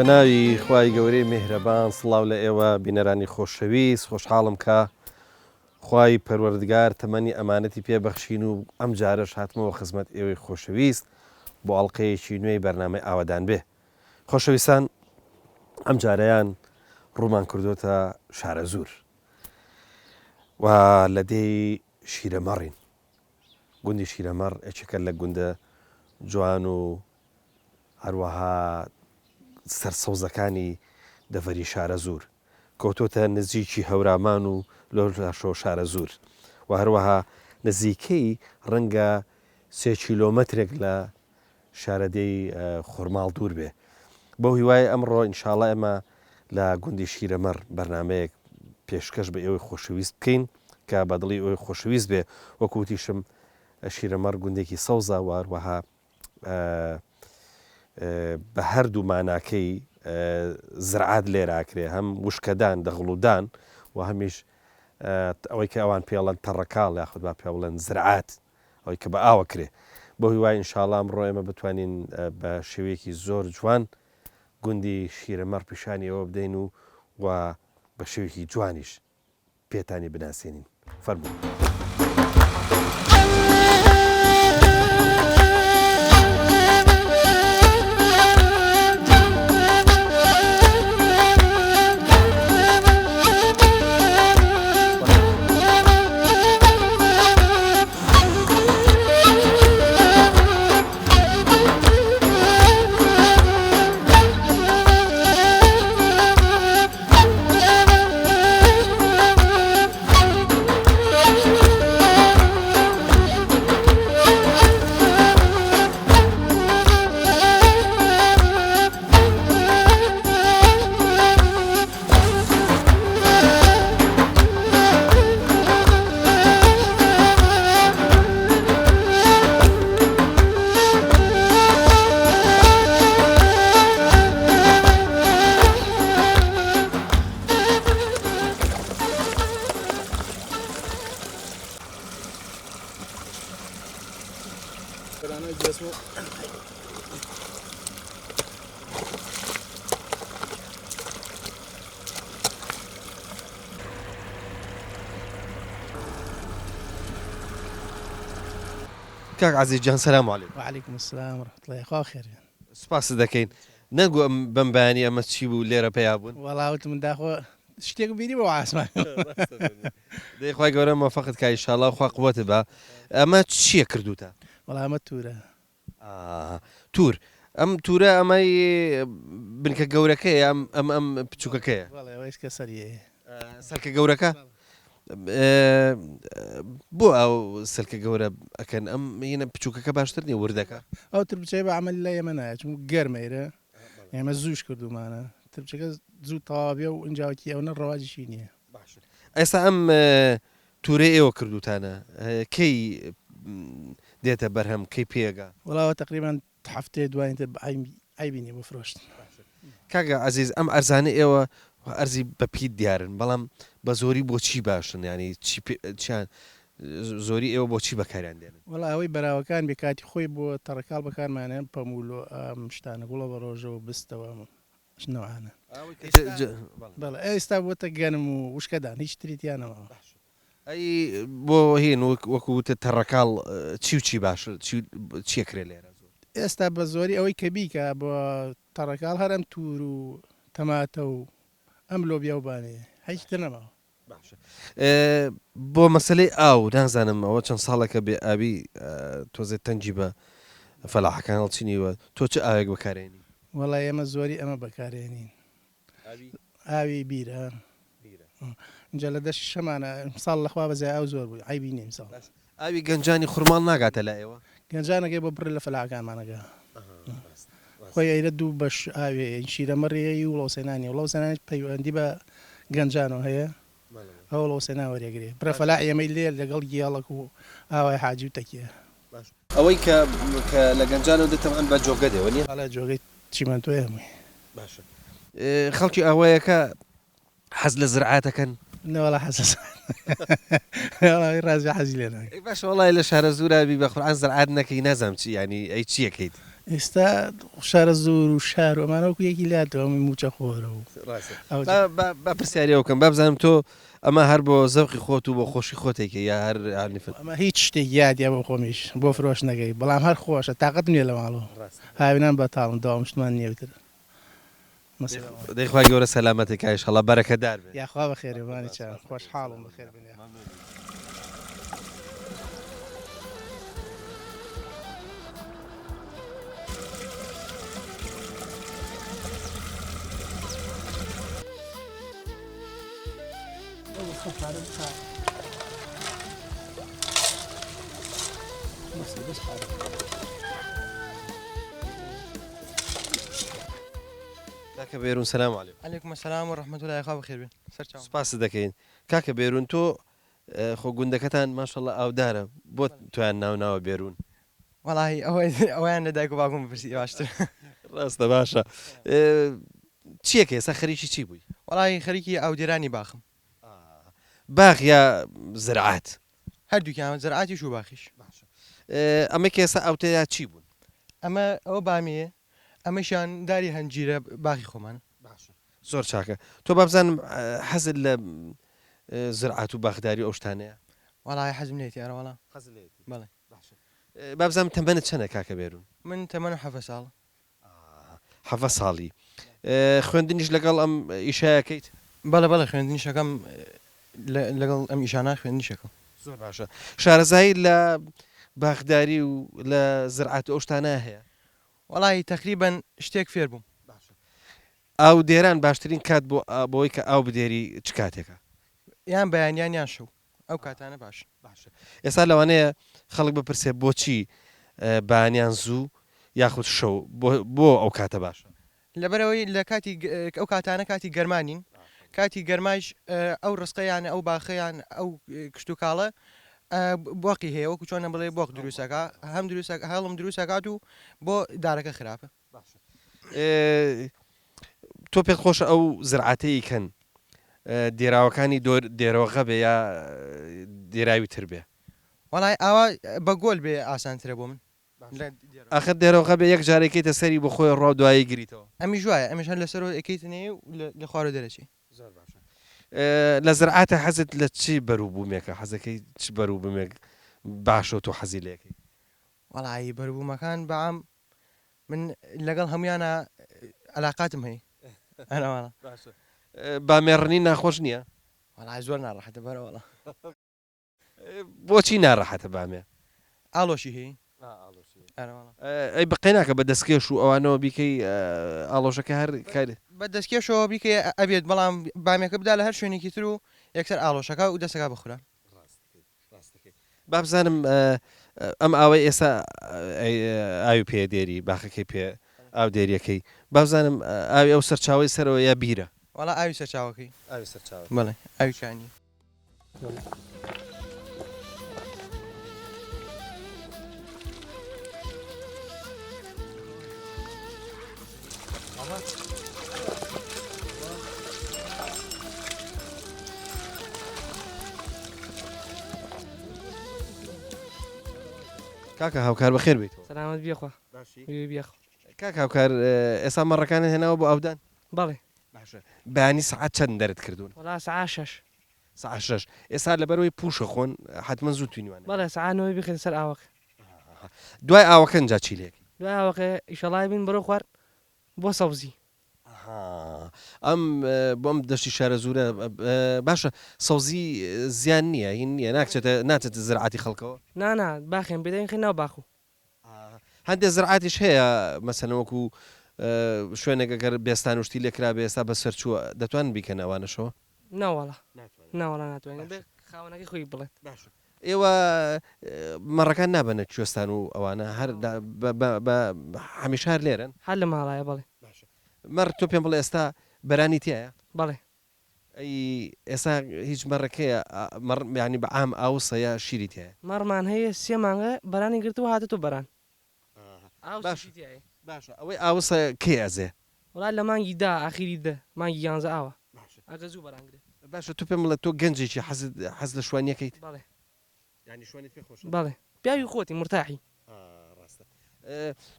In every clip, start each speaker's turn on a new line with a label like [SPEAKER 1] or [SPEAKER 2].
[SPEAKER 1] بە ناوی خوای گەورەی میهرەبان سڵاو لە ئێوە بینەرانی خۆشەویست خۆشحاڵم کە خوای پەروەردگار تەمەنی ئەمانەتی پێ بەخشین و ئەم جارەش هاتمەوە خزمەت ئێوەی خۆشەویست بۆ ئەڵقەیەکی نوێی بەرنامەی ئاوەدان بێ خۆشەویستان ئەم جارەیان ڕوومان کردۆتە شارەزوور و لە دێی شیرەمەڕین گوندی شیرەمەڕ یەکێکە لە گوندە جوان و هەروەها سەرسەوزەکانی دەڤەری شارەزوور، کەوتۆتە نزیکی هەورامان و لەولاشەوە شارەزوور و هەروەها نزیکەی ڕەنگە سێ کیلۆمەترێک لە شارەدێی خورماڵ دوور بێ. بەو هیوایەی ئەمڕۆ ئینشاڵا ئێمە لە گوندی شیرەمەڕ بەرنامەیەک پێشکەش بە ئێوەی خۆشەویست بکەین کە بە دڵی ئێوەی خۆشەویست بێ. وەکو وتیشم شیرەمەڕ گوندێکی سەوزە و هەروەها بە هەردوو ماناکەی زرعات لێرە ئەکرێ هەم وشکەدان دەغڵودان و هەمیش ئەوەی کە ئەوان پێڵەن تەڕەکاڵ یاخود با پێ بڵێن زرعات ئەوەی کە بە ئاوە کرێ بۆ هیوای ئینشاڵا ئەمڕۆ ئێمە بتوانین بە شێوەیەکی زۆر جوان گوندی شیرەمەڕ پیشانی ئەوە بدەین و و بە شێوەیەکی جوانیش پێتانی بناسێنین فەرموون. کاک عەزیز گیان سلام علیکم.
[SPEAKER 2] وعلیکم السلام ورحمة اللە خوا خێر بێن.
[SPEAKER 1] سوپاست دەکەین نەگو ئەم بەم بەیانی ئەمە چی بوو لێرە پەیا بوون؟
[SPEAKER 2] وەڵا وتم داخۆ شتێکم بینی بۆ عاسمان.
[SPEAKER 1] دەی خوای گەورە مۆفەقت کا ئیشاڵا و خوا قوەتت با. ئەمە چیە کردوتە؟
[SPEAKER 2] وەڵا ئەمە تورە.
[SPEAKER 1] ئاها تور ئەم تورە ئەمەی بنکە گەورەکەیە ئەم ئەم ئەم بچوکەکەیە؟
[SPEAKER 2] بەڵێ ئەوەیش کە سەریەیە.
[SPEAKER 1] سەلکە گەورەکە؟ بۆ ئەو سەلکە گەورە ئەکەن ئەم هینە بچوکەکە باشتر نیە وردەکە؟
[SPEAKER 2] ئەو تربچەیە بە عەمەلی لای ئێمە نایە چونکو گەرمە ئێرە ئێمە زووش کردوومانە تربچەکە زوو تەواو بێ و ئینجا وەکی ئەونە ڕەواجیشی نییە.
[SPEAKER 1] باشە ئێستا ئەم تورەی ئێوە کردوتانە کەی دێتە بەرهەم کەی پێگا؟
[SPEAKER 2] وەڵا ئەوە تەقریبەن هەفتەیە دوانی تر عەیبی نیە بۆ فرۆشتن.
[SPEAKER 1] کاکە عەزیز ئەم ئەرزانەی ئێوە ئەرزی بە پیت دیارن بەڵام بە زۆری بۆ چی باشن یانی چی چیان زۆری ئێوە بۆ چی بەکاریان دێنن؟
[SPEAKER 2] وەڵا ئەوەی بەراوەکان بێ کاتی خۆی بۆ تەڕەکاڵ بەکارمان هێن پەموو لۆ ئەم شتانە گوڵە بەڕۆژە و بستەوە ئەم نەوعانە بەڵێ ئێستا بۆتە گەنم و وشکەدان هیچ تری تیا نەماوە.
[SPEAKER 1] ئەی بۆ هین وەکو وتت تەڕەکاڵ چی و چی باشە چی چیەکرێ لێرە زۆر؟
[SPEAKER 2] ئێستا بە زۆری ئەوەی کە بیکا بۆ تەڕەکاڵ هەر ئەم توور و تەماتە و ئەم لۆبیا و بانەیە هیچ تر نەماوە.
[SPEAKER 1] باشە بۆ مەسەلەی ئاو نازانم ئەوە چەند ساڵێکە بێ ئاوی تۆزێ تەنگی بە فەلاحەکان هەڵچنیوە تۆ چ ئاوێک بەکارێنی؟
[SPEAKER 2] وەڵا ئێمە زۆری ئەمە بەکارێنین ئاوی بیرە ئینجا لە دەشتی شەمانە ئمساڵ لەخوا بەزای ئاو زۆر بوو عەیبی نیە ئمساڵ.
[SPEAKER 1] ئاوی گەنجانی خورماڵ ناگاتە لای ئێوە؟
[SPEAKER 2] گەنجانەکەی بۆ بڕێ لە فەلاحەکانمانەکە خۆی ئەیرە دوو بەش ئاوێ شیرەمەڕێی و ڵەوسێنانی و ڵەوسێنانی پەیوەندی بە گەنجانەوە هەیە ئەوە ڵەوسێنان وەرێگرێ بڕە فەلاحی ئێمەی لێ لەگەڵ گێڵەک و ئاوای حاجی و تەکیە.
[SPEAKER 1] ئەوەی کە کە لە گەنجانەوە دێ تەبعەن بە جۆگە دێ وەنیە؟
[SPEAKER 2] بەڵێ جۆگەی چیمەنتۆی هەمووی.
[SPEAKER 1] باشە خەڵکی ئاوایەکە حەز لە زرعات ئەکەن؟
[SPEAKER 2] نەوەڵا حەز لە زرعات نەوەڵا ڕاست بێ حەزی لێ ناکەم.
[SPEAKER 1] ئەی باشە وەڵای لە شارەزوورا بی بە قورعان زرعات نەکەی نازانم چی یانی ئەی چی ئەکەیت؟
[SPEAKER 2] ئێستا شارەزوور و شار و ئەمانە وەکو یەکی لاتەوە هەمووی مووچە خۆرە و
[SPEAKER 1] ڕاستە با با با پرسیاری ئەو بکەم با بزانم تۆ ئەمە هەر بۆ زەوقی خۆت و بۆ خۆشی خۆتێکی یا هەر یانی فن.
[SPEAKER 2] ئەمە هیچ شتێک یادیە بۆ خۆمیش بۆ فرۆشتنەکەی بەڵام هەر خۆشە تاقەتم نیە لە ماڵەوە هاوینان بەتاڵم دەوام شتمان نیە ئیتر مەسەلە ئەوەیە.
[SPEAKER 1] دەی خوای گەورە سەلامەتت کا ئیشەڵا بەرەکەتدار بێت.
[SPEAKER 2] یاخوا بەخێربێ مانی چاوم خۆشحاڵم بەخێربێن یاخوا.
[SPEAKER 1] کاکە بێرون سلام علیکم.
[SPEAKER 3] علیکم السلام و رحمة اللە یاخوا بەخێر بێن سەرچاوم.
[SPEAKER 1] سوپاست دەکەین کاکە بێرون تۆ خۆ گوندەکەتان ماشاءاللە ئاودارە بۆ تۆیان ناو ناوە بێرون؟
[SPEAKER 3] وەڵاهی ئەوە ئەوەیان لە دایک و باوکم بپرسی باشترە.
[SPEAKER 1] ڕاستە باشە چیەکە ئێستا خەریکی چی بووی؟
[SPEAKER 3] وەڵاهی خەریکی ئاودێرانی باخم.
[SPEAKER 1] باخ یا زرعات؟
[SPEAKER 3] هەردووکیان زرعاتیش و باخیش.
[SPEAKER 1] باشە ئەمەی کە ئێستا ئاو تێدا چی بوون؟
[SPEAKER 3] ئەمە ئەوە بامیە ئەمەشیان داری هەنجیرە باخی خۆمانە.
[SPEAKER 1] باشە زۆر چاکە تۆ بابزانم حەزت لە زرعات و باخداری و ئەو شتانەیە؟
[SPEAKER 3] وەڵاهی حەزم لێیەتی ئەرە وەڵا.
[SPEAKER 1] حەزت لێیەتی؟
[SPEAKER 3] بەڵێ.
[SPEAKER 1] باشە بابزانم تەمەنت چەنە کاکە بێرون؟
[SPEAKER 3] من تەمەنم حەڤە ساڵە.
[SPEAKER 1] حەڤە ساڵی خوێندنیش لەگەڵ ئەم ئیشەیەکەیت؟
[SPEAKER 3] بەڵێ بەڵێ خوێندنیشەکەم لەگەڵ ئەم ئیشانە خوێندنیشەکەم.
[SPEAKER 1] زۆر باشە شارەزایی لە باخداری و لە زرعات و ئەو شتانە هەیە؟
[SPEAKER 3] وەڵاهی تەقریبەن شتێک فێر بووم.
[SPEAKER 1] باشە ئاو دێران باشترین کات بۆ بۆی کە ئاو بدێری چ کاتێکە؟
[SPEAKER 3] یان بەیانیان یان شەو ئەو کاتانە باشن.
[SPEAKER 1] باشە ئێستا لەوانەیە خەڵک بپرسێ بۆچی بەیانیان زوو یاخود شەو بۆ ئەو کاتە باشە؟
[SPEAKER 3] لەبەرئەوەی لە کاتی ئەو کاتانە کاتی گەرما نین کاتی گەرمایش ئەو ڕسقە یان ئەو باخە یان ئەو کشتوکاڵە بۆقی هەیە وەکو چۆنە بڵێ بۆق دروستەکە هەم دروستە هەڵم دروستەکات و بۆ دارەکە خراپە.
[SPEAKER 1] تۆ پێت خۆشە ئەو زرعاتەی کەن دێراوەکانی دۆر دێرۆغە بێ یا دێراوی تر بێ؟
[SPEAKER 3] وەڵای ئاوا بە گۆل بێ ئاسانترە بۆ من.
[SPEAKER 1] ئاخر دێرۆغە بێ یەک جار ئەیکەیتە سەری بۆ خۆی ڕوا و دوایی گریتەوە.
[SPEAKER 3] ئەمیش وایە ئەمیش هەر لەسەرەوە ئەکەیتنێ و لە خوارەوە دەرەچێ.
[SPEAKER 1] زۆر باشە لە زرعاتە حەزت لە چ بەروبوومێکە حەزەکەی چ بەروبوومێک باشە و تۆ حەزی لێکەی؟
[SPEAKER 3] وەڵایی بەروبوومەکان بە عام من لەگەڵ هەموویانا عەلاقاتم هەی ئەرەوەڵا.
[SPEAKER 1] باشە بامێڕنی ناخۆش نییە؟
[SPEAKER 3] وەڵا زۆر ناڕەحەتە بەرەوەڵا.
[SPEAKER 1] بۆچی ناڕەحەتە بامێ؟
[SPEAKER 3] ئاڵۆشی هەیە. ئەرەوەڵا.
[SPEAKER 1] ئەی بەقەیناکە بە دەستکێش و ئەوانەوە بیکەی ئاڵۆشەکە هەر کاری.
[SPEAKER 3] بە دەستکێشەوە بیکەی ئەبێت بەڵام بامێکە بدا لە هەر شوێنێکی تر و یەکسەر ئاڵۆشەکە و دەستەکا بخورا.
[SPEAKER 1] با بزانم ئەم ئاوەی ئێستا ئاوی پێ دێری باخەکەی پێ ئاو دێریەکەی با بزانم ئاوی ئەو سەرچاوەی سەرەوە یا بیرە؟
[SPEAKER 3] وەڵا ئاوی سەرچاوەکەی.
[SPEAKER 1] ئاوی سەرچاوەکەی.
[SPEAKER 3] بەڵێ ئاوی کانی.
[SPEAKER 1] کاکە هاوکار بەخێر بیتەوە.
[SPEAKER 4] سەلامەت بیخوا.
[SPEAKER 1] باشی؟
[SPEAKER 4] بیخوا.
[SPEAKER 1] کاک هاوکار ئێستا مەڕەکانت هێناوە بۆ ئاودان؟
[SPEAKER 4] بەڵێ.
[SPEAKER 1] باشە بەیانی سەعات چەند دەرت کردوون؟
[SPEAKER 4] وەڵا سەعات شەش.
[SPEAKER 1] سەعات شەش ئێستا لەبەرئەوەی پووشە خۆن حەتمەن زوو توینیوانە.
[SPEAKER 4] بەڵێ سەعات نۆی بخەیتە سەر ئاوەکە.
[SPEAKER 1] دوای ئاوەکە ئینجا چی لێکەی؟
[SPEAKER 4] دوای ئاوەکە ئیشەڵا بین بەرەو خوار بۆ سەوزی.
[SPEAKER 1] ئەها ئەم بۆ ئەم دەشتی شارەزوورە باشە سەوزی زیان نییە هین نییە ناچێتە ناچێتە زرعاتی خەڵکەوە؟
[SPEAKER 4] نا نا باخێن پێ دەین ناو باخ و.
[SPEAKER 1] هەندێ زرعاتیش هەیە مەسەلەن وەکو شوێنێک ئەگەر بێستان و شتی لێ کرابێ ئێستا بەسەر چووە دەتوانن بیکەنە ئەوانەشەوە؟
[SPEAKER 4] نەوەڵا نەوەڵا ناتوانین بێ خاوەنەکەی خۆی بڵێت.
[SPEAKER 1] باشە ئێوە مەڕەکان نابەنە کوێستان و ئەوانە هەر بە هەمیشە هەر لێرەن؟
[SPEAKER 4] هەر لە ماڵایە بەڵێ.
[SPEAKER 1] باشە مەڕ تۆ پێم بڵێ ئێستا بەرانی تیایە؟
[SPEAKER 4] بەڵێ.
[SPEAKER 1] ئەی ئێستا هیچ مەڕێک هەیە مەڕ یانی بە عام ئاوسە یا شیری تیایە؟
[SPEAKER 4] مەڕمان هەیە سێ مانگە بەرانی گرتووە هاتۆتەوە بەران. ئاوسیشی تیایە.
[SPEAKER 1] باشە ئەوەی ئاوسە کەی ئەزێ؟
[SPEAKER 4] وەڵا لە مانگی دە ئاخیری دە مانگی یانزە ئاوە ئەگەر زوو بەران گرێ.
[SPEAKER 1] باشە تۆ پێم بڵێ تۆ گەنجێکی حەزت حەز لە شوانیەکەیت؟
[SPEAKER 4] بەڵێ.
[SPEAKER 1] یانی شوانیت پێ خۆشە؟
[SPEAKER 4] بەڵێ پیاوی خۆتی مورتاحی.
[SPEAKER 1] ڕاستە.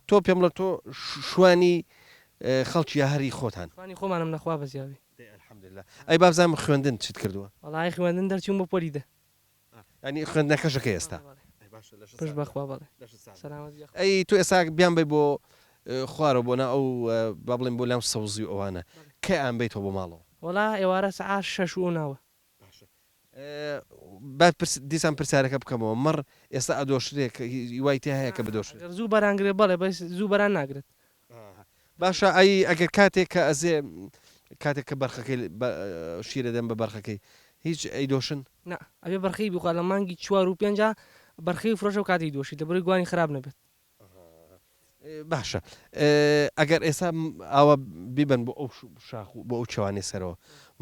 [SPEAKER 1] تۆ پێم بڵێ تۆ شوانی خەڵکی یا هەر ئی خۆتان؟
[SPEAKER 4] شوانی خۆمانم نەخوا بەزیاوی.
[SPEAKER 1] دەی الحمدللە. ئەی بابزانم خوێندن چیت کردووە؟
[SPEAKER 4] وەڵایی خوێندن دەرچووم بۆ پۆلی دە.
[SPEAKER 1] یانی خوێندنەکەشەکەی ئێستا؟
[SPEAKER 4] بەڵێ بەڵێ. ئەی باشە لەشت پشت ساغ بێ. بەخوا بەڵێ.
[SPEAKER 1] لەشت ساغ بێ. سەلامەت بی یاخوا. ئەی تۆ ئێستا بیانبەی بۆ خوارەوە بۆ ناو ئەو با بڵێین بۆ ناو سەوزی و ئەوانە کەی ئەیانبەیتەوە بۆ ماڵەوە؟
[SPEAKER 4] وەڵا ئێوارە سەعات شەش و ناوە.
[SPEAKER 1] باشە با پرس دیسان پرسیارەکە بکەمەوە مەڕ ئێستا ئەدۆشرێ کە هیوای تیا هەیە کە بدۆشرێ؟
[SPEAKER 4] ئەگەر زوو بەران گرێ بەڵێ بەس زوو بەران ناگرێت.
[SPEAKER 1] باشە ئەی ئەگەر کاتێک کە ئەزێ کاتێک کە بەرخەکەی شیر ئەدەن بە بەرخەکەی هیچ ئەیدۆشن؟
[SPEAKER 4] نا ئەبێ بەرخەی بخوا لە مانگی چوار و پێنجا بەرخەی فرۆشە و کاتێک دۆشی لەبەرەوەی گوانی خراپ نەبێت.
[SPEAKER 1] باشە ئەگەر ئێستا ئاوا بیبەن بۆ ئەو شاخ و بۆ ئەو چوانەی سەرەوە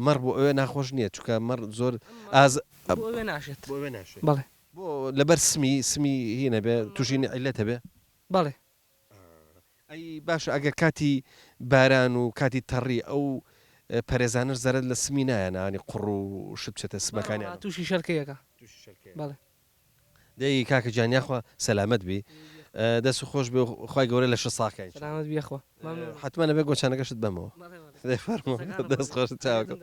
[SPEAKER 1] مەڕ بۆ ئەوێ ناخۆش نییە چونکە مەڕ زۆر ئاز
[SPEAKER 4] بۆ ئەوێ ناشێت
[SPEAKER 1] بۆ ئەوێ ناشێت
[SPEAKER 4] بەڵێ
[SPEAKER 1] بۆ لەبەر سمی سمی هی نەبێ تووشی عیلەتە بێ
[SPEAKER 4] بەڵێ.
[SPEAKER 1] ئەی باشە ئەگەر کاتی باران و کاتی تەڕی ئەو پەرێزانەش زەرەر لە سمی نایەن ینی قوڕ و شت بچێتە سمەکانیانەوە؟
[SPEAKER 4] تووشی شەلکەیەکە بەڵێ.
[SPEAKER 1] دەی کاکە گیان یاخوا سەلامەت بی دەست خۆش بێ خوای گەورە لەشت ساغ کا ان شاء الله.
[SPEAKER 4] سەلامەت بی یاخوا
[SPEAKER 1] مەمنونم. حەتمەن ئەبێ گۆچانەکەشت بەمەوە.
[SPEAKER 4] بەڵێ بەڵێ.
[SPEAKER 1] دەی فەرموو دەست خۆش چاوەکەم.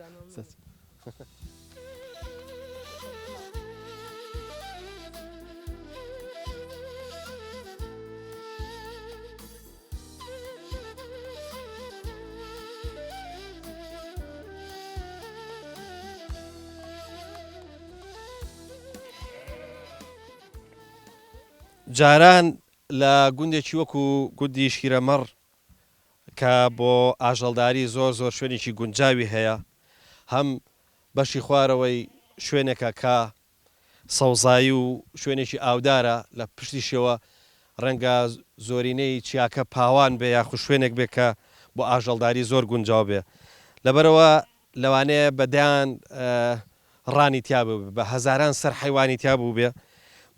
[SPEAKER 1] جاران لە گوندێکی وەکو گوندی شیرەمەڕ کە بۆ ئاژەڵداری زۆر زۆر شوێنێکی گونجاوی هەیە، هەم بەشی خوارەوەی شوێنێکە کە سەوزایی و شوێنێکی ئاودارە، لە پشتیشیەوە ڕەنگە زۆرینەی چیاکە پاوان بێ یاخود شوێنێک بێ کە بۆ ئاژەڵداری زۆر گونجاو بێ. لەبەرئەوە لەوانەیە بە دەیان ڕانی تیا بووبێ، بە هەزاران سەر حەیوانی تیا بووبێ،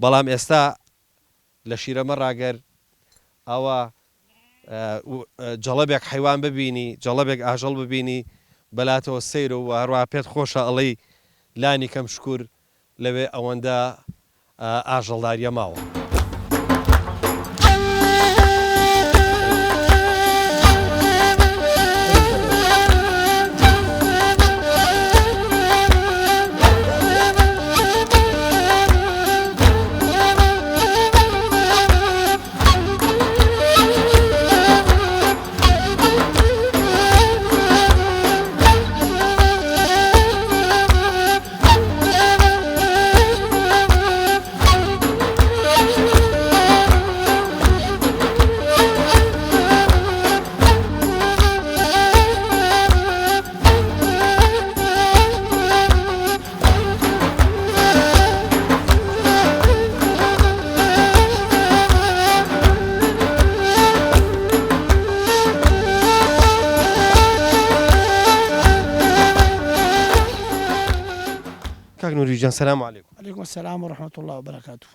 [SPEAKER 1] بەڵام ئێستا لە شیرەمەڕا گەر ئاوا جەڵەبێک حەیوان ببینی، جەڵەبێک ئاژەڵ ببینی، بەلاتەوە سەیرە و هەروەها پێت خۆشە ئەڵێی لانی کەم شکور لەوێ ئەوەندە ئاژەڵداریە ماوە. کاک نوری گیان سلام علیکم.
[SPEAKER 2] علیکم السلام و رحمة اللە و بەرەکاتو.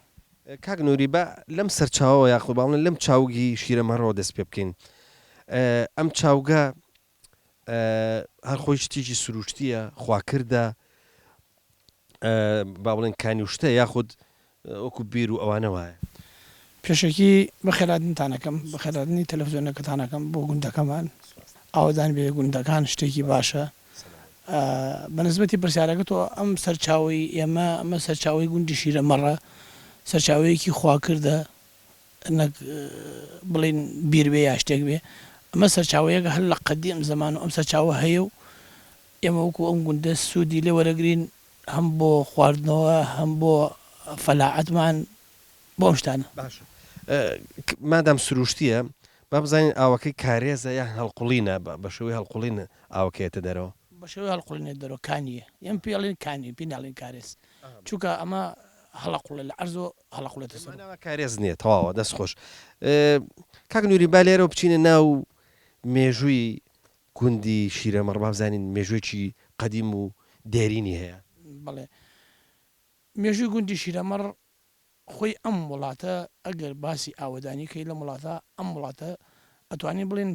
[SPEAKER 1] کاک نوری با لەم سەرچاوەوە یاخود با بڵێن لەم چاوگی شیرەمەڕەوە دەست پێ بکەین ئەم چاوگە هەر خۆی شتێکی سروشتیە خواکردە با بڵێن کانی و شتە یاخود وەکو بیر و ئەوانە وایە.
[SPEAKER 2] پێشەکی بەخێراتنتان ئەکەم بەخێراتنی تەلەفزیۆنەکەتان ئەکەم بۆ گوندەکەمان ئاوەدان بێ گوندەکان شتێکی باشە بە نسبەتی پرسیارەکە تۆ ئەم سەرچاوەی ئێمە ئەمە سەرچاوەی گوندی شیرەمەڕە سەرچاوەیەکی خواکردە نەک بڵێین بیر بێ یا شتێک بێ، ئەمە سەرچاوەیەکە هەر لە قەدیم زەمان و ئەم سەرچاوە هەیە و ئێمە وەکو ئەم گوندە سوودی لێ وەرەگرین هەم بۆ خواردنەوە هەم بۆ فەلاعەتمان بۆ ئەم شتانە.
[SPEAKER 1] باشە مادام سروشتیە با بزانین ئاوەکەی کارێزە یان هەڵقوڵینە بە شێوەی هەڵقوڵین ئاوەکە یەتە دەرەوە؟
[SPEAKER 2] بە شێوەی هەڵقوڵین یەتە دەرەوە کانیە ئێمە پێی ئەڵێین کانی پێی ناڵێین کارێز چونکە ئەمە هەڵەقوڵێ لە عەرزەوە هەڵەقوڵێتە سەرەوە.
[SPEAKER 1] ماناوە کارێز نیە تەواوە دەست خۆش کاک نوری با لێرەوە بچینە ناو مێژووی گوندی شیرەمەڕ با بزانین مێژوویەکی قەدیم و دێرینی هەیە.
[SPEAKER 2] بەڵێ مێژووی گوندی شیرەمەڕ خۆی ئەم وڵاتە ئەگەر باسی ئاوەدانی کەی لەم وڵاتە ئەم وڵاتە ئەتوانین بڵێین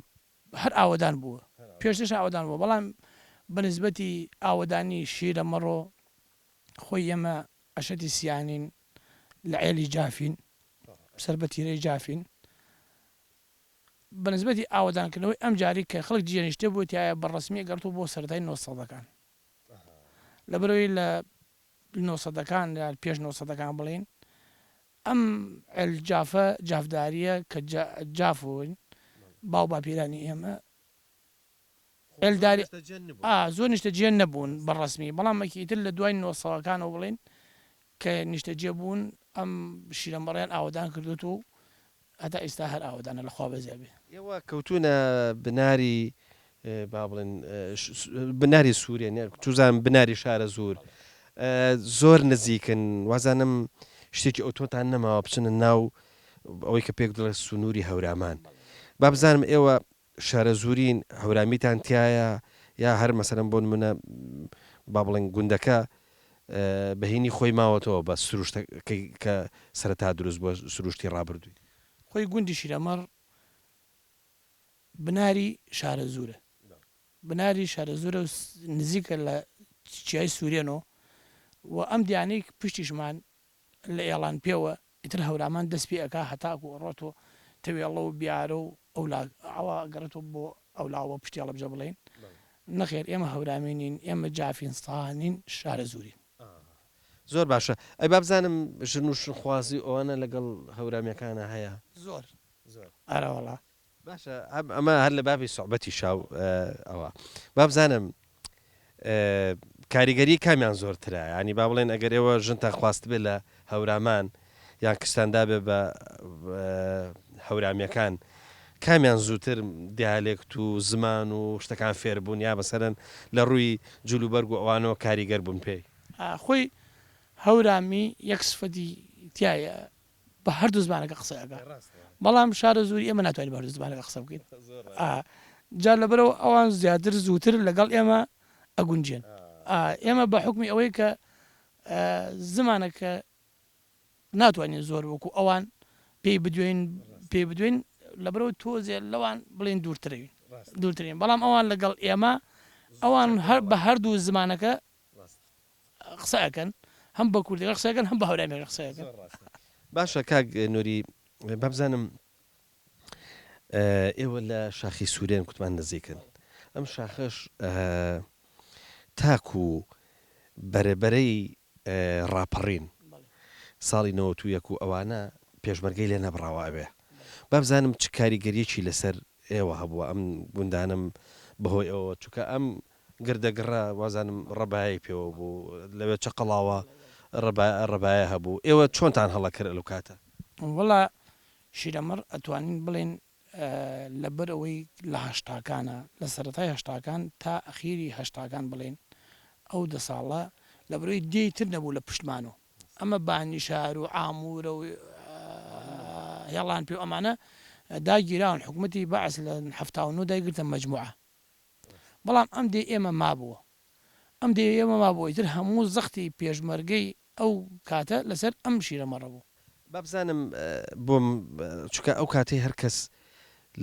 [SPEAKER 2] هەر ئاوەدان بووە پێشترش ئاوەدان بووە بەڵام بە نسبەتی ئاوەدانی شیرەمەڕۆ خۆی ئێمە عەشرەتی سیانین لە عێلی جافین سەر بە تیرەی جافین.
[SPEAKER 5] بە نسبەتی ئاوەدانکردنەوەی ئەم جارەی کە خەڵک جێنیشتە بووە تیایا بە ڕەسمی ئەگەڕێتەوە بۆ سەرەتای نۆسەدەکان لەبەرئەوەی لە نۆسەدەکان یا پێش نۆسەدەکان بڵێین ئەم عێل جافە جافداریە کە جاف بوون باو باپیرانی ئێمە عێلداری ئا زۆر نیشتەجێ نەبوون بە ڕەسمی بەڵام ئەکی ئیتر لە دوای نۆسەوەکانەوە بڵێین کە نیشتەجێ بوون ئەم شیرەمەڕیان ئاوەدان کردووەتەوە و هەتا ئیستا هەر ئاوەدانە لە خوا بەزیا بێ.
[SPEAKER 1] ئێوە کەوتوونە بناری با بڵێن بناری سوورێن چوزانم بناری شارەزوور زۆر نزیکن وازانم شتێکی ئەوتۆتان نەماوە بچنە ناو ئەوەی کە پێک دڵێ سنووری هەورامان با بزانم ئێوە شارەزوورین هەورامیتان تایە یا هەر مەسەرم بۆ نمونە با بڵێن گوندەکە بەهینی خۆی ماوەتەوە بە سروشتەکەی کە سەرەتا دروست بووە سروشتی ڕابردووی.
[SPEAKER 5] خۆی گوندی شیرەمەڕ بناری شارەزوورە بناری شارەزوورە و نزیکە لە چیای سوورێنۆ و ئەم دیانەی پشتیشمان لە ئێڵان پێوە ئیتر هەورامان دەست پێ ئەکا هەتاکو ئەڕۆتۆ تەوێڵە و بیارە و ئەولا ئەوە ئەگەڕێتەوە بۆ ئەولاوە پشتی هەڵەبجە بڵێین نەخێر ئێمە هەورامی نین ئێمە جافین سانین شارەزوورین.
[SPEAKER 1] زۆر باشە ئەی با بزانم ژن و شنخوازی و ئەوانە لەگەڵ هەورامیەکانا هەیە؟
[SPEAKER 5] زۆر ئەرەوەڵا.
[SPEAKER 1] باشە ئەمە هەر لە بابی سوعبەتیشا و ئەوە با بزانم کاریگەری کامیان زۆرترە یانی با بڵێن ئەگەر ئێوە ژنتان خواستبێ لە هەورامان یان کچتان دابێ بە هەورامیەکان کامیان زووتر دیالێکت و زمان و شتەکان فێر بوون یا مەسەلەن لە ڕووی جلوبەرگ و ئەوانەوە کاریگەر بوون پێی؟
[SPEAKER 5] خۆی هەورامی یەک سفەتی تیایە بە هەردوو زمانەکە قسە ئەکا بەڵام شارەزووری ئێمە ناتوانین بە هەردوو زمانەکە قسە بکەین جا لەبەرەوە ئەوان زیاتر زووتر لەگەڵ ئێمە ئەگونجێن ئێمە بە حوکمی ئەوەی کە زمانەکە ناتوانین زۆر وەکو ئەوان پێی بدوێین پێی بدوێین لەبەرەوە تۆزێ لەوان بڵێن دوورترین دوورترین بەڵام ئەوان لەگەڵ ئێمە ئەوان هەر بە هەردوو زمانەکە قسە ئەکەن هەم بە کوردیەکە قسە ئەکەن هەم بە هەورامیەکە قسە ئەکەن.
[SPEAKER 1] باشە کاک نوری بابزانم ئێوە لە شاخی سوورێن کوتمان نزیکن ئەم شاخەش تاکو بەرەبەرەی ڕاپەڕین ساڵی 91 و ئەوانە پێشمەرگەی لێ نەبڕاوە ئەوێ بابزانم چ کاریگەریەکی لەسەر ئێوە هەبووە ئەم گوندانم بەهۆی ئەوە چونکە ئەم گردەگڕە وازانم ڕەبایەی پێوە بوو لەوێ چەقەڵاوە ڕەبایە هەبوو ئێوە چۆنتان هەڵەکرد ئەو کاتە؟
[SPEAKER 5] وەڵا شیرەمەڕ ئەتوانین بڵێین لەبەر ئەوەی لە هەشتاکانە لە سەرەتای هەشتاکان تا ئەخیری هەشتاکان بڵێین ئەو دە ساڵە لەبەرئەوەی دێی تر نەبوو لە پشتمانۆ ئەمە بانیشار و عامورە و هێڵان پێ و ئەمانە داگیراون حکومەتی بەعس لە 79 دایگرتە مەجموعە بەڵام ئەم دێ ئێمە مابووە ئەم دێ ئێمە مابووە ئیتر هەموو زەختی پێشمەرگەی ئەو کاتە لەسەر ئەم شیرە مەڕە بوو.
[SPEAKER 1] با بزانم بۆم چونکە ئەو کاتەی هەر کەس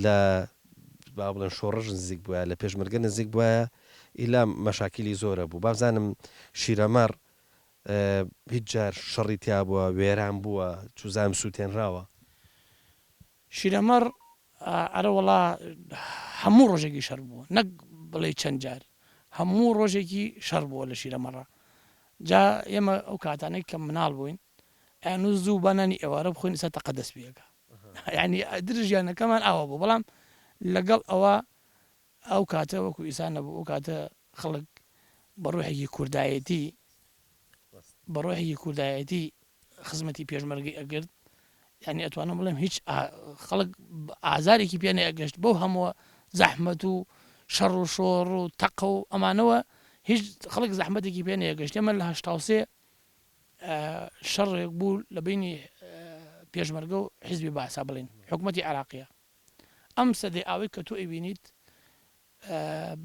[SPEAKER 1] لە با بڵێن شۆڕش نزیک بوایە لە پێشمەرگە نزیک بوایە ئیلا مەشاکیلی زۆرە بوو با بزانم شیرەمەڕ هیچ جار شەڕی تیا بووە وێران بووە چوزانم سووتێنراوە؟
[SPEAKER 5] شیرەمەڕ ئەرەوەڵا هەموو ڕۆژێکی شەڕ بووە نەک بڵێی چەند جار هەموو ڕۆژێکی شەڕ بووە لە شیرەمەڕا جا ئێمە ئەو کاتانەی کە مناڵ بووین ئەیانوت زوو با نانی ئێوارە بخۆین ئیستا تەقە دەست پێ ئەکا یانی ئیتر ژیانەکەمان ئاوا بوو بەڵام لەگەڵ ئەوە ئەو کاتە وەکو ئیستا نەبوو ئەو کاتە خەڵک بە ڕۆحێکی کوردایەتی بە ڕۆحێکی کوردایەتی خزمەتی پێشمەرگەی ئەگرت یانی ئەتوانم بڵێم هیچ خەڵک ئازارێکی پێ نەئەگەشت بەو هەمووە زەحمەت و شەڕ و شۆڕ و تەقە و ئەمانەوە هیچ خەڵک زەحمەتێکی پێ نەیەگەشت ئێمە لە 83 شەڕێک بوو لە بینی پێشمەرگە و حیزبی بەعسا بڵین حکوومەتی عراقیە ئەم سەدەی ئاوەی کە تۆ ئەیبینیت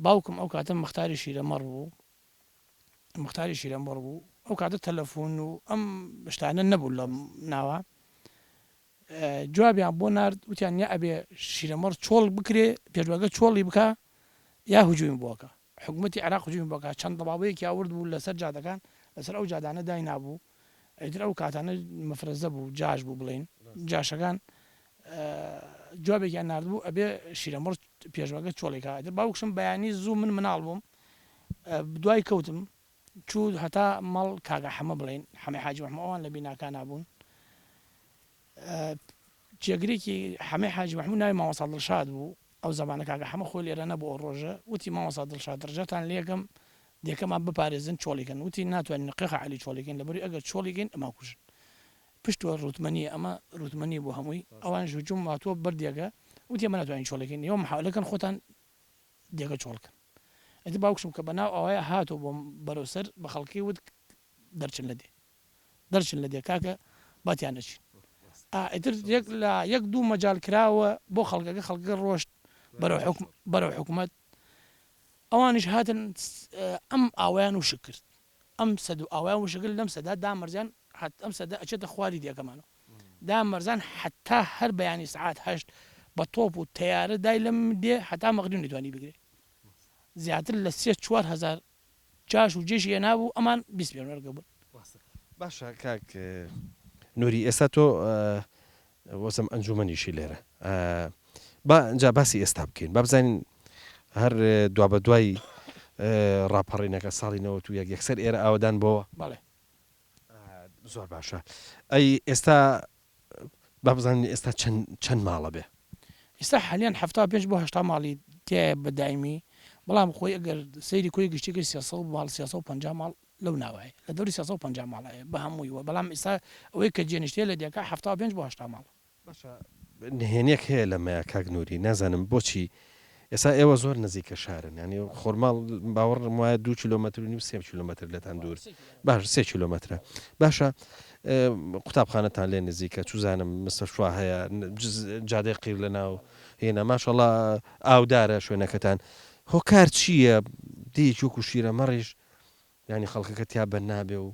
[SPEAKER 5] باوکم ئەو کاتە مختاری شیرەمەڕ بوو موختاری شیرەمەڕ بوو ئەو کاتە تەلەفۆن و ئەم شتانە نەبوو لە ناوە جوابیان بۆ نارد وتیان یا ئەبێ شیرەمەڕ چۆڵ بکرێ پێشمەرگە چۆڵی بکا یا هجومی بۆکە حکوومەتی عێراق هجومی بۆکە چەند دەبابەیەکی ئاورد بوو لەسەر جادەکان لەسەر ئەو جادانە داینابوو ئیتر ئەو کاتانە مەفرەزە بوو جاش بوو بڵێین جاشەکان. جوابێکیان ناردبوو ئەبێ شیرەمەڕ پێشمەرگە چۆڵی کا ئیتر باوکشم بەیانی زوو من مناڵ بووم دوای کەوتم چوو هەتا ماڵ کاکە حەمە بڵێین حەمەی حاجی مەحموو ئەوان لە بیناکانا بوون جێگرێکی حەمەی حاجی مەحموو ناوی مامۆستا دڵشاد بوو ئەو زەمانە کاکە حەمە خۆی لێرە نەبوو ئەو ڕۆژە وتی مامۆستا دڵشاد ڕجاتان لێکەم دێکەمان بپارێزن چۆڵی کەن وتی ناتوانین قێخە عەلی چۆڵی کەین لەبەروی ئەگەر چۆڵی کەین ئەمانکوژن پشتوە ڕوتمەنیە ئەمە ڕوتمەنی بۆ هەمووی ئەوانیش هجوم هاتووە بەر دێگە وتی ئەمە ناتوانین چۆڵی کەین ئێوە محاولە کەن خۆتان دێگە چۆڵ کەن ئیتر باوکشم کە بەناو ئاوایە هاتەوە بۆم بەرەو سەر بە خەڵکی وت دەرچن لە دێ دەرچن لە دێ کاکە با تیا نەچین ئا ئیتر یەک لە یەک دوو مەجال کراوە بۆ خەڵکەکە خەڵکەکە ڕۆشت بەرەو حکوم بەرەو حکومەت ئەوانیش هاتن ئەم ئاوایان وشک کرد ئەم سەد و ئاوایان وشک کرد لەم سەدا دامەرزیان حەت ئەم سەدە ئەچێتە خواری دێکەمانەوە دامەرزان حەتا هەر بەیانی سەعات هەشت بە تۆپ و تەیارە دای لەم دێ حەتا مەغریب نەیتوانی بگرێ زیاتر لە سێ 4000 جاش و جێشی هێنابوو ئەمان 20 پێشمەرگە بوون.
[SPEAKER 1] باشە کاک نوری ئێستا تۆ وەزم ئەنجومەنیشی لێرە با جا باسی ئێستا بکەین با بزانین هەر دوابەدوای ڕاپەڕینەکە ساڵی 91 یەکسەر ئێرە ئاوەدان بۆوە؟
[SPEAKER 5] بەڵێ.
[SPEAKER 1] زۆر باشە ئەی ئێستا با بزانین ئێستا چەند چەند ماڵە بێ؟
[SPEAKER 5] ئێستا حالیان 75 بۆ 80 ماڵی تیایە بە دایمی بەڵام خۆی ئەگەر سەیری کۆی گشتیەکەی 300 ماڵ 350 ماڵ لەو ناوە هەیە لە دەوری 350 ماڵ هەیە بە هەمووی وە بەڵام ئێستا ئەوەی کە جێنشتیە لە دێکە 75 بۆ 80 ماڵە.
[SPEAKER 1] باشە نهێنیەک هەیە لەمەیا کاک نوری نازانم بۆچی ئێستا ئێوە زۆر نزیکە شارن یانی خۆرماڵ باوەڕم وایە دوو کیلۆمەتر و نیو سێ کیلۆمەتر لێتان دوور باش سێ کیلۆمەترە باشە قوتابخانەتان لێ نزیکە چوزانم مستەشوا هەیە جادەی قیر لە ناو هێنا ماشەڵا ئاودارە شوێنەکەتان هۆکار چییە دێیەکی وەکو شیرە مەڕیش یانی خەڵکەکە تیا بەن نابێ و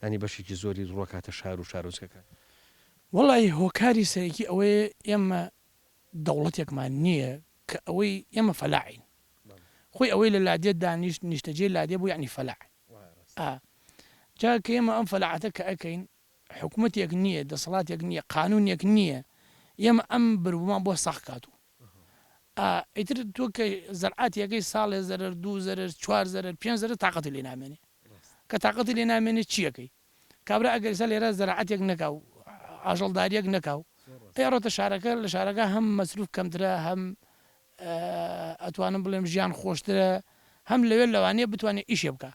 [SPEAKER 1] یانی بەشێکی زۆری ڕوەکاتە شار و شارۆچکەکان.
[SPEAKER 5] وەڵایی هۆکاری سەرەکی ئەوەیە ئێمە دەوڵەتێکمان نییە کە ئەوەی ئێمە فەلاعین خۆی ئەوەی لە لادێ دانیشت نیشتەجێی لادێ بوو یەعنی فەلاع ئا جا کە ئێمە ئەم فەلاعەتە کە ئەکەین حکومەتێک نییە دەسەڵاتێک نییە قانونێک نییە ئێمە ئەم بربوومان بۆ سەخت کات و ئا ئیتر تۆ کە زەرعاتی ئەکەی ساڵێ زەرەر دوو زەرەر چوار زەرەر پێنج زەرەر تاقەتی لێ نامێنێ کە تاقەتی لێ نامێنێ چی ئەکەی کابرا ئەگەر ئیستا لێرە زەراعەتێک نەکا و ئاژەڵداریەک نەکا و ئەی ئەڕۆتە شارەکە لە شارەکە هەم مەسروف کەمترە هەم ئەتوانم بڵێم ژیان خۆشترە هەم لەوێ لەوانەیە بتوانێت ئیشێ بکا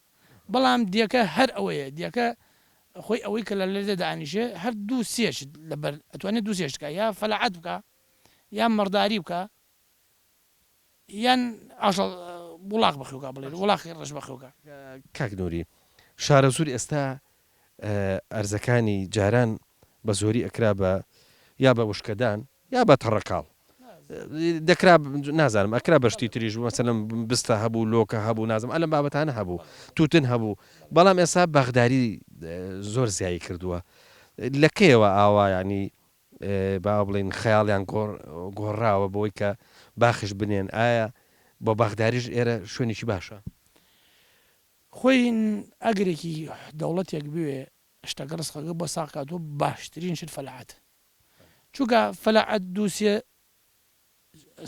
[SPEAKER 5] بەڵام دێکە هەر ئەوەیە دێکە خۆی ئەوەی کە لە لێرە دانیشێ هەر دوو سێ شت لەبەر ئەتوانێت دوو سێ شت بکا یا فەلاعەت بکا یان مەڕداری بکا یان ئاژەڵ وڵاخ بەخێوکا بڵێ وڵاخی ڕەش بەخێوکا.
[SPEAKER 1] کاک نوری شارەزوور ئێستا ئەرزەکانی جاران بە زۆری ئەکرا بە یا بە وشکەدان یا بە تەڕەکاڵ دەکرا نازانم ئەکرا بە شتی تریش مەسەلەن بستە هەبوو لۆکە هەبوو نازم ئەلەم بابەتانە هەبوو توتن هەبوو بەڵام ئێستا باخداری زۆر زیایی کردووە لە کەیەوە ئاوا یانی با بڵێین خەیاڵیان گۆڕاوە بەوەی کە باخیش بنێن، ئایا بۆ باخداریش ئێرە شوێنێکی باشە؟
[SPEAKER 5] خۆی ئەگەرێکی دەوڵەتێک بوێ شتەکە ڕزقەکە بۆ ساغ کاتەوە باشترین شت فەلاعەتە چونکە فەلاعەت دوو سێ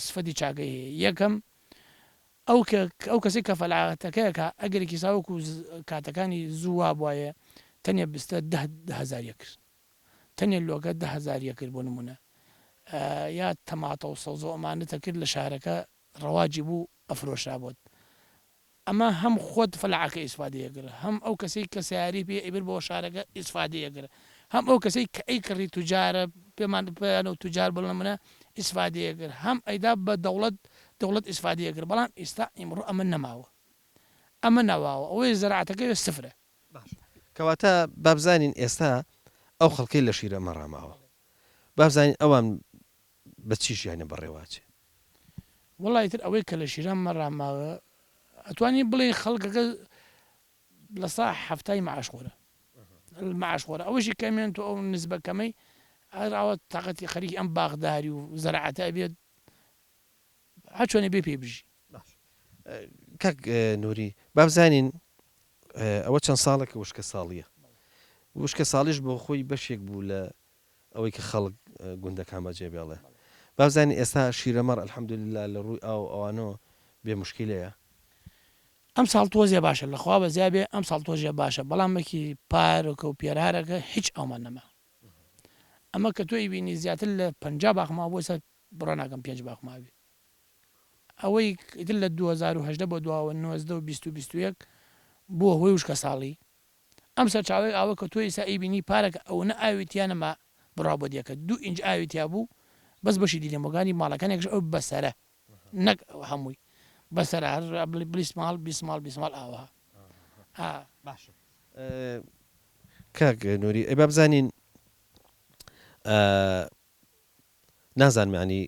[SPEAKER 5] سفەتی چاکەی هەیە یەکەم ئەو کە ئەو کەسەی کە فەلاعەتەکە ئەکا ئەگەرێکی سا وەکو کاتەکانی زوو وابوایە تەنێ بستە دە هەزار یەکرد تەنێ لۆکە دە هەزاریە کرد بۆ نمونە یا تەماتە و سەوزە و ئەمانەتە کرد لە شارەکە ڕەواجی بوو ئەفرۆشرا بۆت ئەمە هەم خۆت فەلاعەکە ئیسفادەیە کرد هەم ئەو کەسەی کە سەیارەی پێ ئەیبرد بۆ شارەکە ئیسفادەیە کرد هەم ئەو کەسەی کە ئەیکڕی توجارە پێمان پێیانەوە توجار بۆ نمونە ئیسفادەیە کرد هەم ئەیدا بە دەوڵەت دەوڵەت ئیسفادەیە کرد بەڵام ئیستا ئیمڕۆ ئەمە نەماوە ئەمە نەواوە ئەوەی زەراعەتەکەی سفرە
[SPEAKER 1] باشە کەواتە با بزانین ئێستا ئەو خەڵکەی لە شیرەمەڕ ماوە با بزانین ئەوان بە چی ژیانیان بەڕێوە ئەچێ؟
[SPEAKER 5] وەڵا ئیتر ئەوەی کە لە شیرەمەڕ ماوە ئەتوانی بڵێی خەڵکەکە لە سا حەفتای معاش خۆرە معاش خۆرە ئەوەشی کەمێن تۆ ئەو نسبە کەمەی هەر ئاوا تاقەتی خەریکی ئەم باخداری و زەراعەتە ئەبێت هەر چۆنێ بێ پێی بژی.
[SPEAKER 1] باشە کاک نوری با بزانین ئەوە چەند ساڵێکە وشکە ساڵیە وشکە ساڵیش بۆ خۆی بەشێک بوو لە ئەوەی کە خەڵک گوندەکان بەجێ بێڵێ. با بزانین ئێستا شیرەمەڕ الحمدللە لە ڕووی ئاو و ئەوانەوە بێ موشکیلەیە؟
[SPEAKER 5] ئەمساڵ تۆزێ باشە لە خوا بەزیا بێ ئەمساڵ تۆژێ باشە بەڵام مەکی پارەکە و پێرارەکە هیچ ئاومان نەما ئەمە کە تۆ ئەیبینی زیاتر لە 50 باخ مابوو ئێستا بڕوا ناکەم پێنج باخ مابێ ئەوەی ئیتر لە 2018 بۆ دواوە 19 و 20 و 21 بووە هۆی وشکەساڵی ئەم سەرچاوەی ئاوە کە تۆ ئیستا ئەیبینی پارەکە ئەونە ئاوی تیا نەما بڕوا بۆ دێکە دوو ئینج ئاوی تیا بوو بەس بەشی دیلێمۆگانی ماڵەکانێکش ئەو بەسەرە نەک هەمووی بەسەرە هەر بڵی بلیس ماڵ بیس ماڵ بیس ماڵ ئاوەها ئا.
[SPEAKER 1] باشە کاک نوری ئەی با بزانین نازانم یانی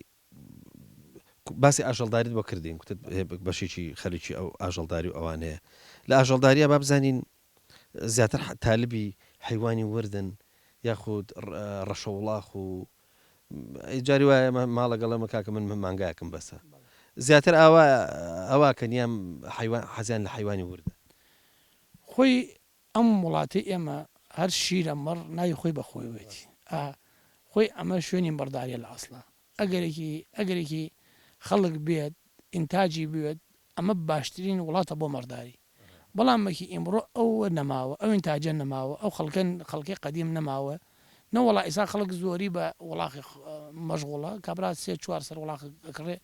[SPEAKER 1] باسی ئاژەڵداریت بۆ کردین کوتت بەشێکی خەریکی ئەو ئاژەڵداری و ئەوانەیە لە ئاژەڵداریە با بزانین زیاتر تالبی حەیوانی وردن یاخود ڕەشەوڵاخ و جاری وایە ماڵە گەڵێمە کاکە من مانگایەکم بەسە زیاتر ئاوا ئەوا کەن یان حەیوان حەزیان لە حەیوانی وردە.
[SPEAKER 5] خۆی ئەم وڵاتەی ئێمە هەر شیرە مەڕ ناوی خۆی بە خۆیەوەیەتی ئا خۆی ئەمە شوێنی مەڕداریە لە ئەسڵا ئەگەرێکی ئەگەرێکی خەڵک بێت ئینتاجی بوێت ئەمە باشترین وڵاتە بۆ مەڕداری بەڵام مەکی ئیمڕۆ ئەو نەماوە ئەو ئینتاجە نەماوە ئەو خەڵکە خەڵکی قەدیم نەماوە نەوەڵا ئیسا خەڵک زۆری بە وڵاخی مەشغوڵە کابرا سێ چوار سەر وڵاخ ئەکڕێ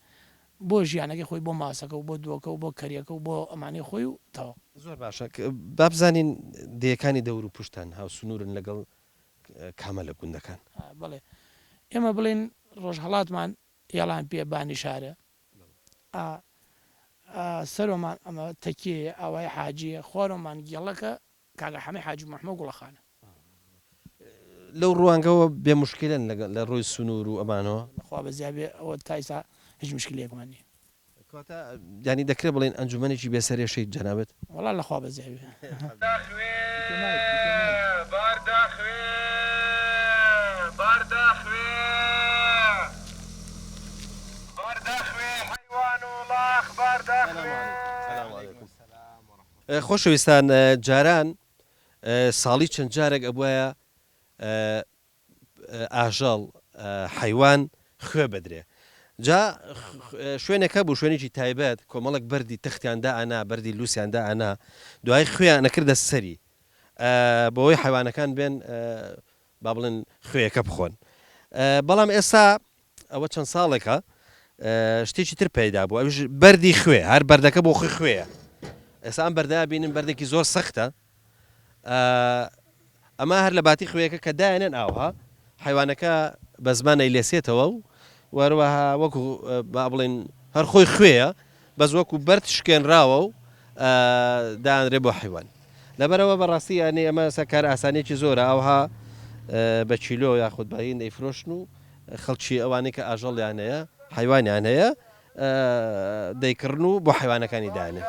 [SPEAKER 5] بۆ ژیانەکەی خۆی بۆ ماسەکە و بۆ دۆکە و بۆ کەریەکە و بۆ ئەمانەی خۆی و تەواو.
[SPEAKER 1] زۆر باشە با بزانین دێیەکانی دەور و پشتان هاوسنوورن لەگەڵ کامە لە گوندەکان؟
[SPEAKER 5] بەڵێ ئێمە بڵێین ڕۆژهەڵاتمان ئێڵان پێ بانی شارە ئا سەرۆمان ئەمە تەکیەیە ئاوای حاجیە خوارۆمان گێڵەکە کاکە حەمەی حاجی محمە و گوڵەخانە.
[SPEAKER 1] لەو ڕوانگەوە بێ موشکیلەن لەگەڵ لە ڕووی سنوور و ئەمانەوە؟
[SPEAKER 5] لە خوا بەزیا بێ ئەوە تا ئیستا هیچ موشکیلەیەکمان نیە.
[SPEAKER 1] کەواتە یانی دەکرێ بڵێین ئەنجومەنێکی بێ سەرێشەیت جەنابت؟
[SPEAKER 5] وەڵا لە خوا بەزیا بێ.
[SPEAKER 6] داخوێ بار داخوێ بار داخوێ بار داخوێ حەیوان وڵاخ بار داخوێ.
[SPEAKER 1] خۆشەویستان جاران ساڵی چەند جارێک ئەبوایە ئاژەڵ، حەیوان، خوێ بدرێ. جا شوێنێک هەبوو، شوێنێکی تایبەت، کۆمەڵێک بەردی تەختیان دائەنا، بەردی لووسیان دائەنا، دوایی خوێیان ئەکردە سەری، بۆوەی حەیوانەکان بێن با بڵێن خوێیەکە بخۆن. بەڵام ئێستا ئەوە چەند ساڵێکە شتێکی تر پەیدا بوو، ئەویش بەردی خوێ، هەر بەردەکە بۆ خۆی خوێیە. ئێستا ئەم بەردە بینن بەردێکی زۆر سەختە، ئەمە هەر لە باتی خوێیەکە کە دایەنێن ئاوها حەیوانەکە بە زمان ئەیلێسێتەوە و وەروەها وەکو با بڵێن هەر خۆی خوێیە بەس وەکو بەرد شکێنراوە و دانرێ بۆ حەیوان لەبەرەوە بەڕاستی یانی ئەمە سە کار ئاسانێکی زۆرە ئەوها بە کیلۆ یاخود بەین ئەیفرۆشن و خەڵکی ئەوانەی کە ئاژەڵیان هەیە حەیوانیان هەیە دەیکڕن و بۆ حەیوانەکانی دانێن.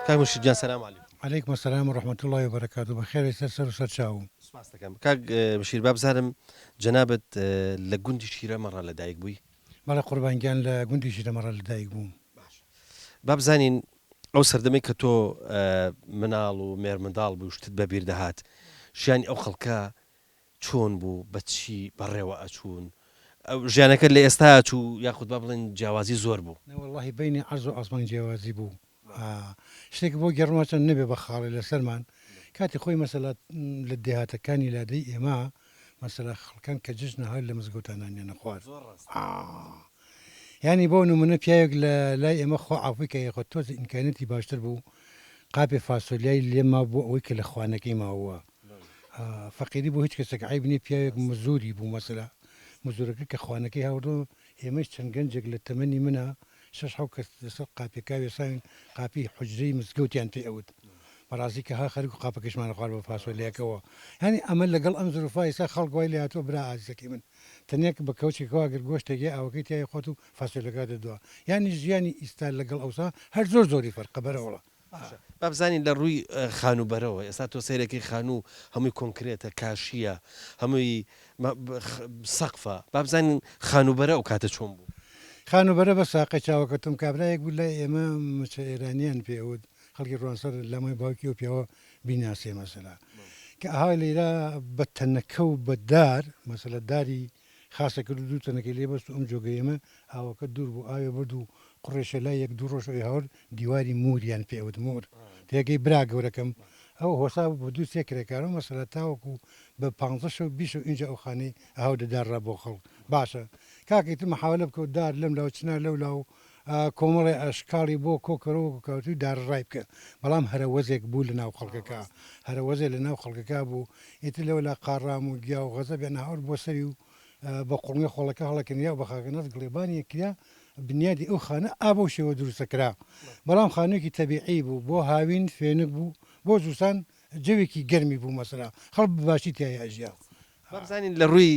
[SPEAKER 1] کاک مورشید گیان سلام علیکم.
[SPEAKER 7] علیکم السلام و رحمە اللە و بەرەکاتو بەخێربێی سەر سەر و سەر چاوم.
[SPEAKER 1] سوپاست دەکەم کاک مشیر با بزانم جەنابت لە گوندی شیرەمەڕە لە دایک بووی؟
[SPEAKER 7] بەڵێ قوربان گیان لە گوندی شیرەمەڕە لە دایک بووم.
[SPEAKER 1] باشە با بزانین ئەو سەردەمەی کە تۆ مناڵ و مێرمنداڵ بووی و شتت بە بیر دەهات، ژیانی ئەو خەڵکە چۆن بوو، بە چی بەڕێوە ئەچوون؟ ژیانەکە لە ئێستا ئەچوو یاخود با بڵێین جیاوازی زۆر بوو؟
[SPEAKER 7] نەوەڵڵاهی بەینی عەرز و ئاسمان جیاوازی بوو. شتێک بۆ گێڕمەوە چەند نەبێ بە خاڵێ لەسەرمان، کاتی خۆی مەسەلا لە دێهاتەکانی لادێی ئێمە مەسەلا خەڵکان کە جەژن هات لە مزگەوتا نانیان ئەخوارد. یانی بۆ نمونە پیاوێک لە لای ئێمە خوا عافوی کە یەخۆ تۆزێ ئیمکانیەتی باشتر بوو قاپێ فاسۆلیای لێ مابوو ئەوەی کە لە خوانەکەی ماووە فەقیری بۆ هیچ کەسێک عەیب نیە پیاوێک مزوری بوو مەسەلا مزورەکە کە خوانەکەی هاوردەوە ئێمەش چەند گەنجێک لە تەمەنی منا شەش حەو کەس لەسەر قاپیەکە وێساوین قاپی حوجرەی مزگەوتیان پێ ئەوت بەڕاستی کە ها خەریک و قاپەکەشمان خوارد بە فاسۆلیاکەوە یانی ئەمە لەگەڵ ئەم زروفە ئیستا خەڵک وای لێ هاتووە برا ئازیزەکەی من تەنیا بە کەوچێکەوە گەر گۆشتێک یا ئاوەکەی تیای خۆت و فاسۆلیاکە دەدوا یانی ژیانی ئیستا لەگەڵ ئەوسا هەر زۆر زۆری فەرقە بەرەوەڵا.
[SPEAKER 1] باشە با بزانین لە ڕووی خانووبەرەوە ئێستا تۆ سەیرەکەی خانوو هەمووی کۆنکرێتە کاشییە هەمووی سەقفە با بزانین خانووبەرە ئەو کاتە چۆن بوو؟
[SPEAKER 7] خانووبەرە بە ساقەی چاوەکەتم کابرایەک بوو لای ئێمە مچە ئێرانیان پێ ئەوت خەڵکی ڕوانسەر لەمای باوکی ئەو پیاوە بیناسێ مەسەلا کە ئەها لەیرا بە تەنەکە و بە دار مەسەلە داری خاسە کرد و دوو تەنەکەی لێ بەست و ئەم جۆگەی ئێمە ئاوەکە دوور بوو ئاوێ برد و قوڕێشە لای یەک دوو ڕۆژ ئەوی هاورد دیواری موریان پێ ئەوت مور تێگەی برا گەورەکەم ئەو هۆسا بوو بە دوو سێ کرێکارەوە مەسەلە تاوەکو بە پانزە شەو بیست شەو ئینجا ئەو خانەی ئەهاودە دار ڕا بۆ خەڵک باشە کاکە ئیتر محاوەلە بکە و دار لەم لاو چنار لەو لاو کۆمەڵێ ئەشکاڵی بۆ کۆ کەرەوە وەکو کاوتوی دار ڕای بکە بەڵام هەرەوەزێک بوو لە ناو خەڵکەکە هەرەوەزێ لە ناو خەڵکەکە بوو ئیتر لەولا قاڕام و گیا و غەزەبیان هاورد بۆ سەری و بە قوڵنگە خۆڵەکە هەڵەکەنرا و بە خاکەناس گڵێبانیەک کرا بنیادی ئەو خانە ئا بەو شێوە دروستە کرا بەڵام خانوویەکی تەبیعی بوو بۆ هاوین فێنک بوو بۆ زستان جەوێکی گەرمی بوو مەسەلا خەڵک بە باشی تیایا ئەژیا.
[SPEAKER 1] با بزانین لە ڕووی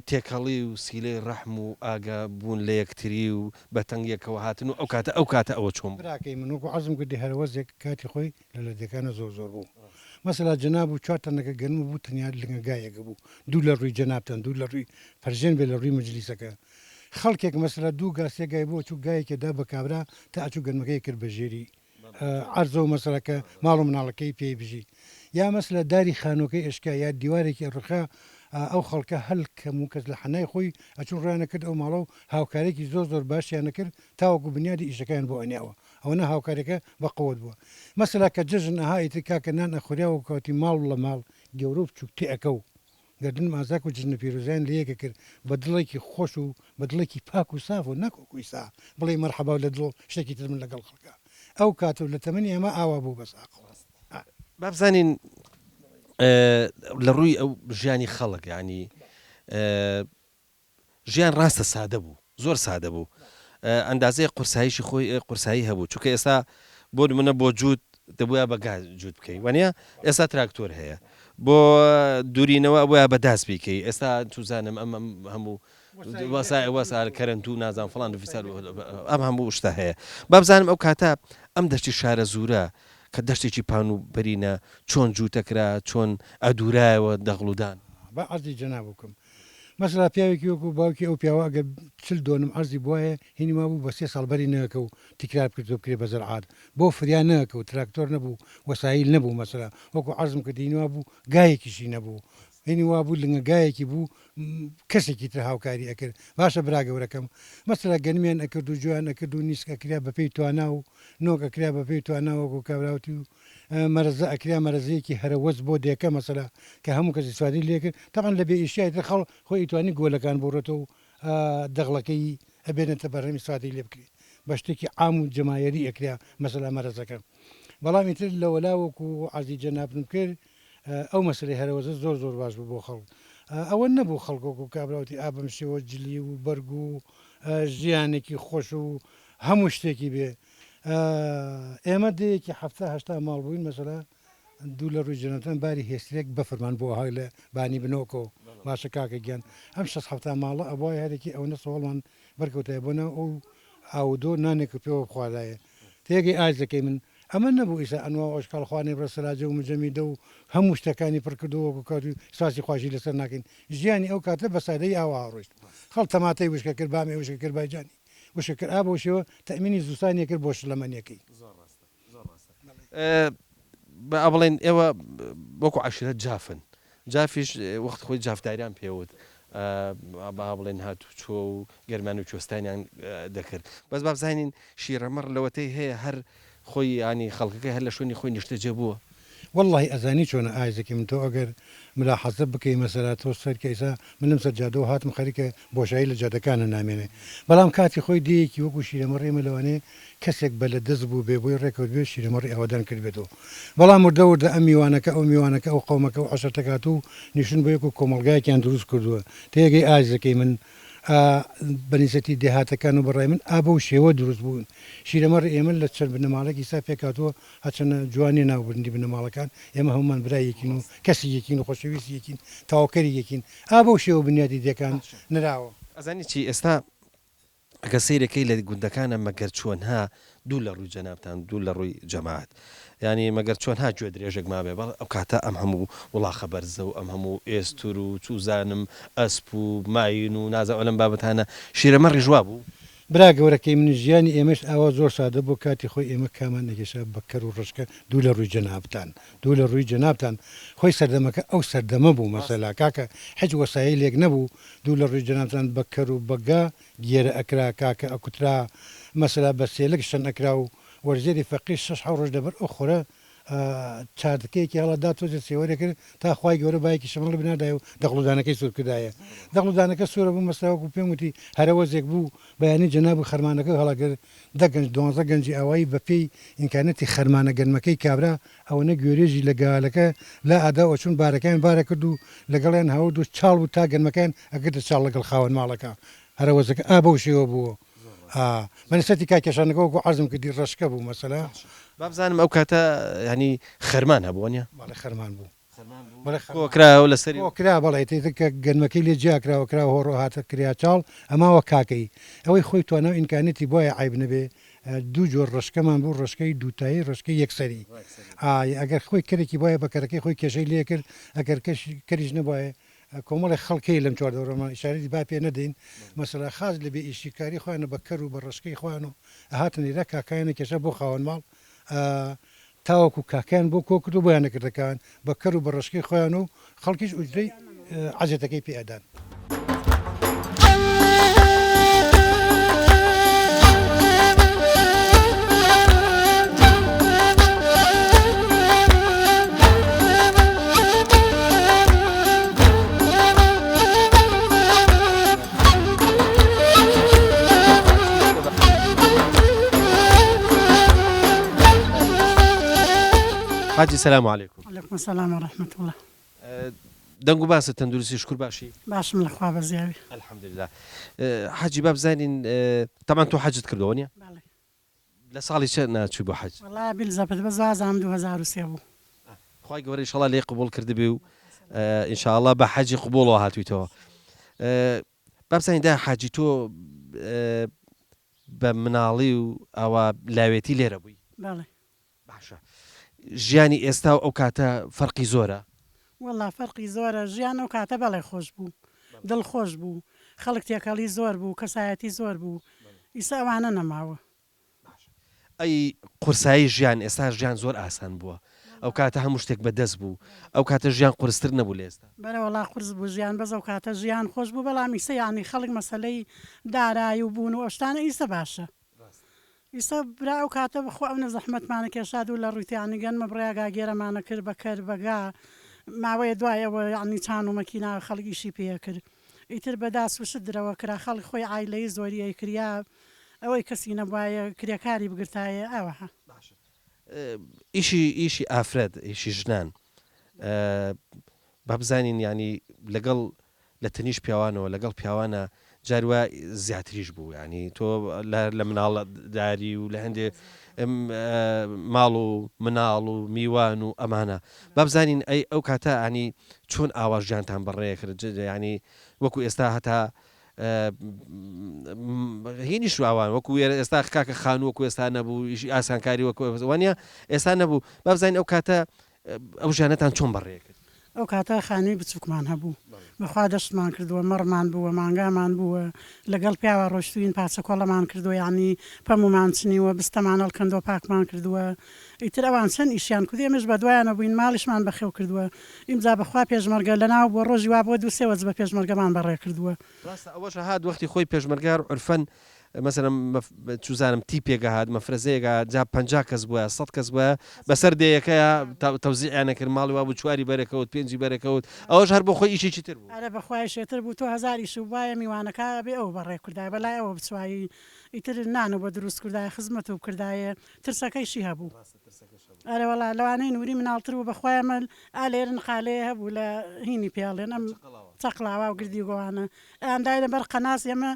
[SPEAKER 1] تێکەڵی و سیلەی ڕەحم و ئاگا بوون لە یەکتری و بە تەنگ یەکەوە هاتن و ئەو کاتە ئەو کاتە ئەوە چۆن بوو؟
[SPEAKER 7] براکەی من وەکو عەرزم کردی هەرەوەزێک کاتی خۆی لە لەدێکانە زۆر زۆر بوو مەسەلا جەناب و چوار تەنەکە گەنم بوو تەنیا لنگە گایەک بوو دوو لە ڕووی جەنابتان دوو لە ڕووی پەرژێن بێ لە ڕووی مەجلیسەکە خەڵکێک مەسەلا دوو گا سێ گای بۆ ئەچوو گایەکی دا بە کابرا تا ئەچوو گەنمەکەی کرد بە ژێری عەرزە و مەسەلە کە ماڵ و مناڵەکەی پێی بژی یا مەسەلە داری خانووەکەی ئەشکا یا دیوارێکی ئەڕوخا ئەو خەڵکە هەل کەم و کەس لە حەنای خۆی ئەچوون ڕویان ئەکرد ئەو ماڵە و هاوکارێکی زۆر زۆر باشیان ئەکرد تاوەکو بنیادی ئیشەکەیان بۆ ئەنیاوە ئەوەنە هاوکاریەکە بە قوت بووە مەسەلا کە جەژن ئەها ئیتر کاکە نان ئەخوریا وەکو کاتی ماڵ لە ماڵ گەورە و بچوک تێ ئەکەو گەردنم ئازاک و جەژنە پیرۆزیان لە یەک ئەکرد بە دڵێکی خۆش و بە دڵێکی پاک و ساف و نەک وەکو ئیستا بڵێی مەرحەبا و لە دڵ شتێکی تر من لەگەڵ خەڵکا ئەو کاتە و لە تەمەنی ئێمە ئاوا بوو بەس ئاقڵ.
[SPEAKER 1] با بزانین لە ڕووی ئەو ژیانی خەڵک یانی ژیان ڕاستە سادە بوو زۆر سادە بوو ئەندازەیەک قورساییشی خۆی قورسایی هەبوو چونکە ئێستا بۆ نمونە بۆ جووت دەبووە بە گا جووت بکەی وانە ئێستا تراکتۆر هەیە بۆ دوورینەوە ئەبووە بە داس بیکەی ئێستا توزانم ئەم ئەم هەموو وەسائل کەرەنت و نازان فڵان و فیسار ئەم هەموو شتە هەیە با بزانم ئەو کاتە ئەم دەشتی شارەزوورە کە دەشتێکی پان و بەرینە چۆن جووتەکرا چۆن ئەدوورایەوە دەغڵودان
[SPEAKER 7] با عەرزی جەناب بکەم مەسەلا پیاوێکی وەکو باوکی ئەو پیاوە ئەگەر 40 دۆنم عەرزی بوایە هینی مابوو بە سێ ساڵ بەری نەکەو تکرار بکرێتەوە بکرێ بە زەرعات بۆ فریا نەکەوت تراکتۆر نەبوو وەسایل نەبوو مەسەلا وەکو عەرزم کرد هینی وابوو گایەکیشی نەبوو هینی وابوو لنگە گایەکی بوو کەسێکی تر هاوکاری ئەکرد باشە برا گەورەکەم مەسەلا گەنمیان ئەکرد و جۆیان ئەکرد و نیسک ئەکرا بەپێی توانا و نۆک ئەکرا بەپێی توانا وەکو کابراوتی و مەرەزە ئەکرا مەرەزەیەکی هەرەوەز بۆ دێکە مەسەلا کە هەموو کەس ئیسفادەی لێ کرد تەبعەن لە بێ ئیشیا ئیتر خەڵ خۆی ئەیتوانی گۆلەکان بوڕێتەوە و دەغڵەکەی ئەبێنێتە بەرهەم ئیسفادەی لێ بکرێ بە شتێکی عام و جەمایەری ئەکرا مەسەلا مەرەزەکە بەڵام ئیتر لەوەلا وەکو عەرزی جەنابتم کرد ئەو مەسەلەی هەرەوەزە زۆر زۆر باش بوو بۆ خەڵک ئەوە نەبوو خەڵک وەکو کابرا وتی ئا بەم شێوە جلی و بەرگ و ژیانێکی خۆش و هەموو شتێکی بێ ئێمە دێیەکی حەفتا هەشتا ماڵ بووین مەسەلا دوو لە ڕووی جەنەتان باری هێسترێک بەفرمان بۆ های لە بانی بنۆکەوە باشە کاکە گیان ئەم شەست حەفتا ماڵە ئەبوایە هەرێکی ئەوەندە سەوەڵمان بەرکەوتایە بۆ ناو ئەو ئاودۆ نانێک و پێوە بخواردایە تێگەی ئازەکەی من ئەمە نەبوو ئیسا ئەنوا و ئەشکاڵ خوانەی بڕە سەلاجە و مجەمیدە و هەموو شتەکانی پڕ کردووە وەکو کات و ساسی خواشی لەسەر ناکەین ژیانی ئەو کاتە بە سادەیی ئاوا ڕۆیشت خەڵ تەماتەی وشکە کرد بامێ وشکە کرد بایجانی وشکە کرد ئا بەو شێوە تەئمینی زستانیە کرد بۆ شلەمەنیەکەی.
[SPEAKER 1] زۆر ڕاستە زۆر ڕاستە با بڵێن ئێوە وەکو عەشیرەت جافن جافیش وەخت خۆی جافداریان پێوت با بڵێن هاتوچۆ و گەرمیان و کوێستانیان دەکرد بەس با بزانین شیرەمەڕ لەوەتەی هەیە هەر خۆی یانی خەڵکەکەی هەر لە شوێنی خۆی نیشتەجێ بووە.
[SPEAKER 7] وەڵاهی ئەزانی چۆنە ئایزەکی من تۆ ئەگەر ملاحەزە بکەی مەسەلا تۆ سەیرکە ئیسا من لەم سەر جادەوە هاتم خەریکە بۆشایی لە جادەکانە نامێنێ بەڵام کاتی خۆی دێیەکی وەکو شیرەمەڕ ئێمە لەوانەیە کەسێک بە لە دەست بووبێ بۆی ڕێکەوت بێ شیرەمەڕی ئاوەدان کردبێتەوە بەڵام وردە وردە ئەم میوانەکە ئەو میوانەکە ئەو قەومەکە ئەو عەشرەتەکە هاتوو نیشتن بۆ یەک و کۆمەڵگایەکیان دروست کردووە تێگەی ئازیزەکەی من ئا بە نیسەتی دێهاتەکان و بە ڕای من ئا بەو شێوە دروست بوون. شیرەمەڕی ئێمە لە چەند بنەماڵەێکی ئیستا پێکهاتووە، هەرچەنە جوان نیە ناوبردنی بنەماڵەکان، ئێمە هەموومان برای یەکین و کەسی یەکین و خۆشەویستی یەکین، تەواوکەری یەکین. ئا بەو شێوە بنیادی دێکان نراوە.
[SPEAKER 1] ئەزانی چی ئێستا ئەگەر سەیرەکەی لە گوندەکانە مەگەر چۆنها دوور لە ڕووی جەنابتان دوور لە ڕووی جەماعەت یانی مەگەر چۆنها گوێ درێژێک مابێ بەڵێ ئەو کاتە ئەم هەموو وڵاخە بەرزە و ئەم هەموو ئێستر و چوزانم ئەسپ و ماین و نازانم ئەلەم بابەتانە شیرەمەڕیش وا بوو؟
[SPEAKER 7] برا گەورەکەی من ژیانی ئێمەش ئاوا زۆر سادە بوو کاتی خۆی ئێمە کامان ئەکێشا بە کەر و ڕەشکە دوو لە ڕووی جەنابتان دوو لە ڕووی جەنابتان خۆی سەردەمەکە ئەو سەردەمە بوو مەسەلا کاکە حیچ وەسایلێک نەبوو دوو لە ڕووی جەنابتان بە کەر و بە گا گێرە ئەکرا کاکە ئەکوترا مەسەلا بە سێلک شەن ئەکرا و وەرزێری فەقیر شەش حەو ڕۆژ لەبەر ئەو خورە چاردکەیەکی هەڵە دا تۆزێ سێوەرێ کرد تا خوای گەورە بایەکی شەماڵی بناردایە و دەغڵودانەکەی سوور کردایە دەغڵودانەکە سوورە بوو مەسەلا وەکو پێم وتی هەرەوەزێک بوو بەیانی جەنابی خەرمانەکە هەڵەکرد دە گەنج دوانزە گەنجی ئاوایی بە پێی ئیمکانەتی خەرمانە گەنمەکەی کابرا ئەوەنە گوێرێژی لە گەالەکە لا ئەدا و ئەچوون بارەکەیان بارەکرد و لەگەڵیان هاورد و چاڵ بوو تا گەنمەکەیان ئەکردە چاڵ لەگەڵ خاوەن ماڵەکە هەرەوەزەکە ئا بەو شێوە بوو ئا بەنسبەتی کاک کێشانەکە وەکو عەرزم کردی ڕەشکە بوو مەسەلە.
[SPEAKER 1] با بزانم ئەو کاتە یانی خەرمان هەبوو وەنیە؟
[SPEAKER 7] بەڵێ خەرمان بوو.
[SPEAKER 1] بەڵێ خەرمان. کۆکرایەوە لەسەری.
[SPEAKER 7] کۆکرا بەڵێ ئیتر کە گەنمەکەی لێ جیا کراوە کرا هۆڕۆ هاتە کریا چاڵ ئەماوە کاکەی ئەوەی خۆی توانا و ئیمکانیەتی بوایە عەیب نەبێ دوو جۆر ڕەشکەمان بوو ڕەشکەی دووتایی ڕەشکەی یەکسەری ئای ئەگەر خۆی کەرێکی بوایە بە کەرەکەی خۆی کێشەی لێ کرد ئەگەر کەریش نەبوایە کۆمەڵێک خەڵک هەیە لەم چواردەورەمان ئیشارەتی با پێ نەدەین مەسەلا خاس لە بێ ئیشی کاری خۆیانە بە کەر و بە ڕەشکەی خۆیان و ئەهاتن ئیرە کاکایانە کێشا بۆ خاوەن ماڵ تاوەکو کاکەیان بۆ کۆ کرد و بۆیان نەکردە کان بە کەر و بە ڕەشکەی خۆیان و خەڵکیش ئوجرەی عەزێتەکەی پێ ئەدان.
[SPEAKER 1] حاجی سلام علیکم.
[SPEAKER 8] علیکم السلام و رحمة اللە.
[SPEAKER 1] دەنگ و باست تەندروستی شکور باشی؟
[SPEAKER 8] باشم لە خوا بەزیاوی.
[SPEAKER 1] الحمدللە. حاجی با بزانین تەبعەن تۆ حەجت کردووە وەنیە؟
[SPEAKER 8] بەڵێ.
[SPEAKER 1] لە ساڵی چەند چووی بۆ حەج؟
[SPEAKER 8] وەڵا بیلزەبت بەس وازانم 2003 بوو.
[SPEAKER 1] خوای گەورە ئیشەڵا لێی قبوڵ کردبی و ئینشاڵا بە حەجی قبوڵەوە هاتویتەوە. با بزانین دایە حاجی تۆ بە مناڵی و ئاوا لاوێتی لێرە بووی؟
[SPEAKER 8] بەڵێ.
[SPEAKER 1] باشە ژیانی ئێستا و ئەو کاتە فەرقی زۆرە؟
[SPEAKER 8] وەڵا فەرقی زۆرە ژیان ئەو کاتە بەڵێ خۆش بوو دڵ خۆش بوو خەڵک تێکەڵی زۆر بوو کەسایەتی زۆر بوو ئیسە ئەوانە نەماوە.
[SPEAKER 1] باشە ئەی قورسایی ژیان ئێستا ژیان زۆر ئاسان بووە ئەو کاتە هەموو شتێک بە دەست بوو ئەو کاتە ژیان قورستر نەبوو لە ئێستا؟
[SPEAKER 8] بەرە وەڵا قورس بوو ژیان بەس ئەو کاتە ژیان خۆش بوو بەڵام ئیسە یانی خەڵک مەسەلەی دارای و بوون و ئەو شتانە ئیسە باشە ئیسە برا ئەو کاتە بخوا ئەونە زەحمەتمانە کێشا دوو لە ڕویت یانی گەنمە بڕیا گا گێرەمانە کرد بە کەر بە گا ماوەیە دوای ئەوە یانی چان و مەکینا خەڵک ئیشی پێ ئەکرد ئیتر بە داس و شت درەوە کرا خەڵک خۆی عایلەیی زۆری ئەیکرد یا ئەوەی کەسی نەبوایە کرێکاری بگرتایە ئاوەها.
[SPEAKER 1] باشە ئیشی ئیشی ئافرەت ئیشی ژنان با بزانین یانی لەگەڵ لە تەنیشت پیاوانەوە لەگەڵ پیاوانە جاری وا زیاتریش بوو یانی تۆ لە مناڵ داری و لە هەندێ ماڵ و مناڵ و میوان و ئەمانە با بزانین ئەی ئەو کاتە ئەنی چۆن ئاوا ژیانتان بەڕێ کرد ینی وەکو ئێستا هەتا هینیش ئاوان وەکو ئێستا کاکە خانوو وەکو ئێستا نەبوو ئاسانکاری وەکو وانە ئێستا نەبوو با بزانین ئەو کاتە ئەو ژیانەتان چۆن بەڕێ کرد؟
[SPEAKER 8] ئەو کاتە خانووی بچووکمان هەبوو، بەخوا دەشتمان کردووە، مەڕمان بووە، مانگامان بووە، لەگەڵ پیاوا ڕۆیشتووین پارچە کۆڵەمان کردووە، یەعنی پەموومان چنیوە، بستەمان هەڵکەندووە، پاکمان کردووە، ئیتر ئەوان چەند ئیشیان کردووە ئێمەش بەدوایانەوە بووین، ماڵیشمان بەخێو کردووە، ئینجا بەخوا پێشمەرگە لەناو بووە، ڕۆژی وا بووە دوو سێ وەجبە پێشمەرگەمان بەڕێ کردووە.
[SPEAKER 1] ڕاستە ئەوەش هات وەختی خۆی پێشمەرگە عورفەن مەسەلەن چوزانم تیپێک ئەهات مەفرەزەیەک ئەهات جا 50 کەس بوایە 100 کەس بوایە بەسەر دێیەکەیا تەوزیعیان ئەکرد ماڵی وابوو چواری بەرەکەوت پێنجی بەرەکەوت ئەوەش هەر بۆ خۆی ئیشێکی تر بوو.
[SPEAKER 8] ئەرێ بەخوا ئیشێ تر بوو تۆ هەزار ئیشو بوایە میوانەکە ئەبێ ئەو بەڕێ کوردایە بەلای ئەوە بچوایی ئیتر نانو بۆ دروست کوردایە خزمەتو بکردایە ترسەکەیشی هەبوو ئەرێ وەڵا لەوانەی نوری مناڵتر بوو بەخوا ئێمە ئا لێرە نقالەیە هەبوو لە هینی پێ ئەڵێن ئەم چەقڵاوا و گردی گۆوانە ئەیان داینە بەر قەناس ئێمە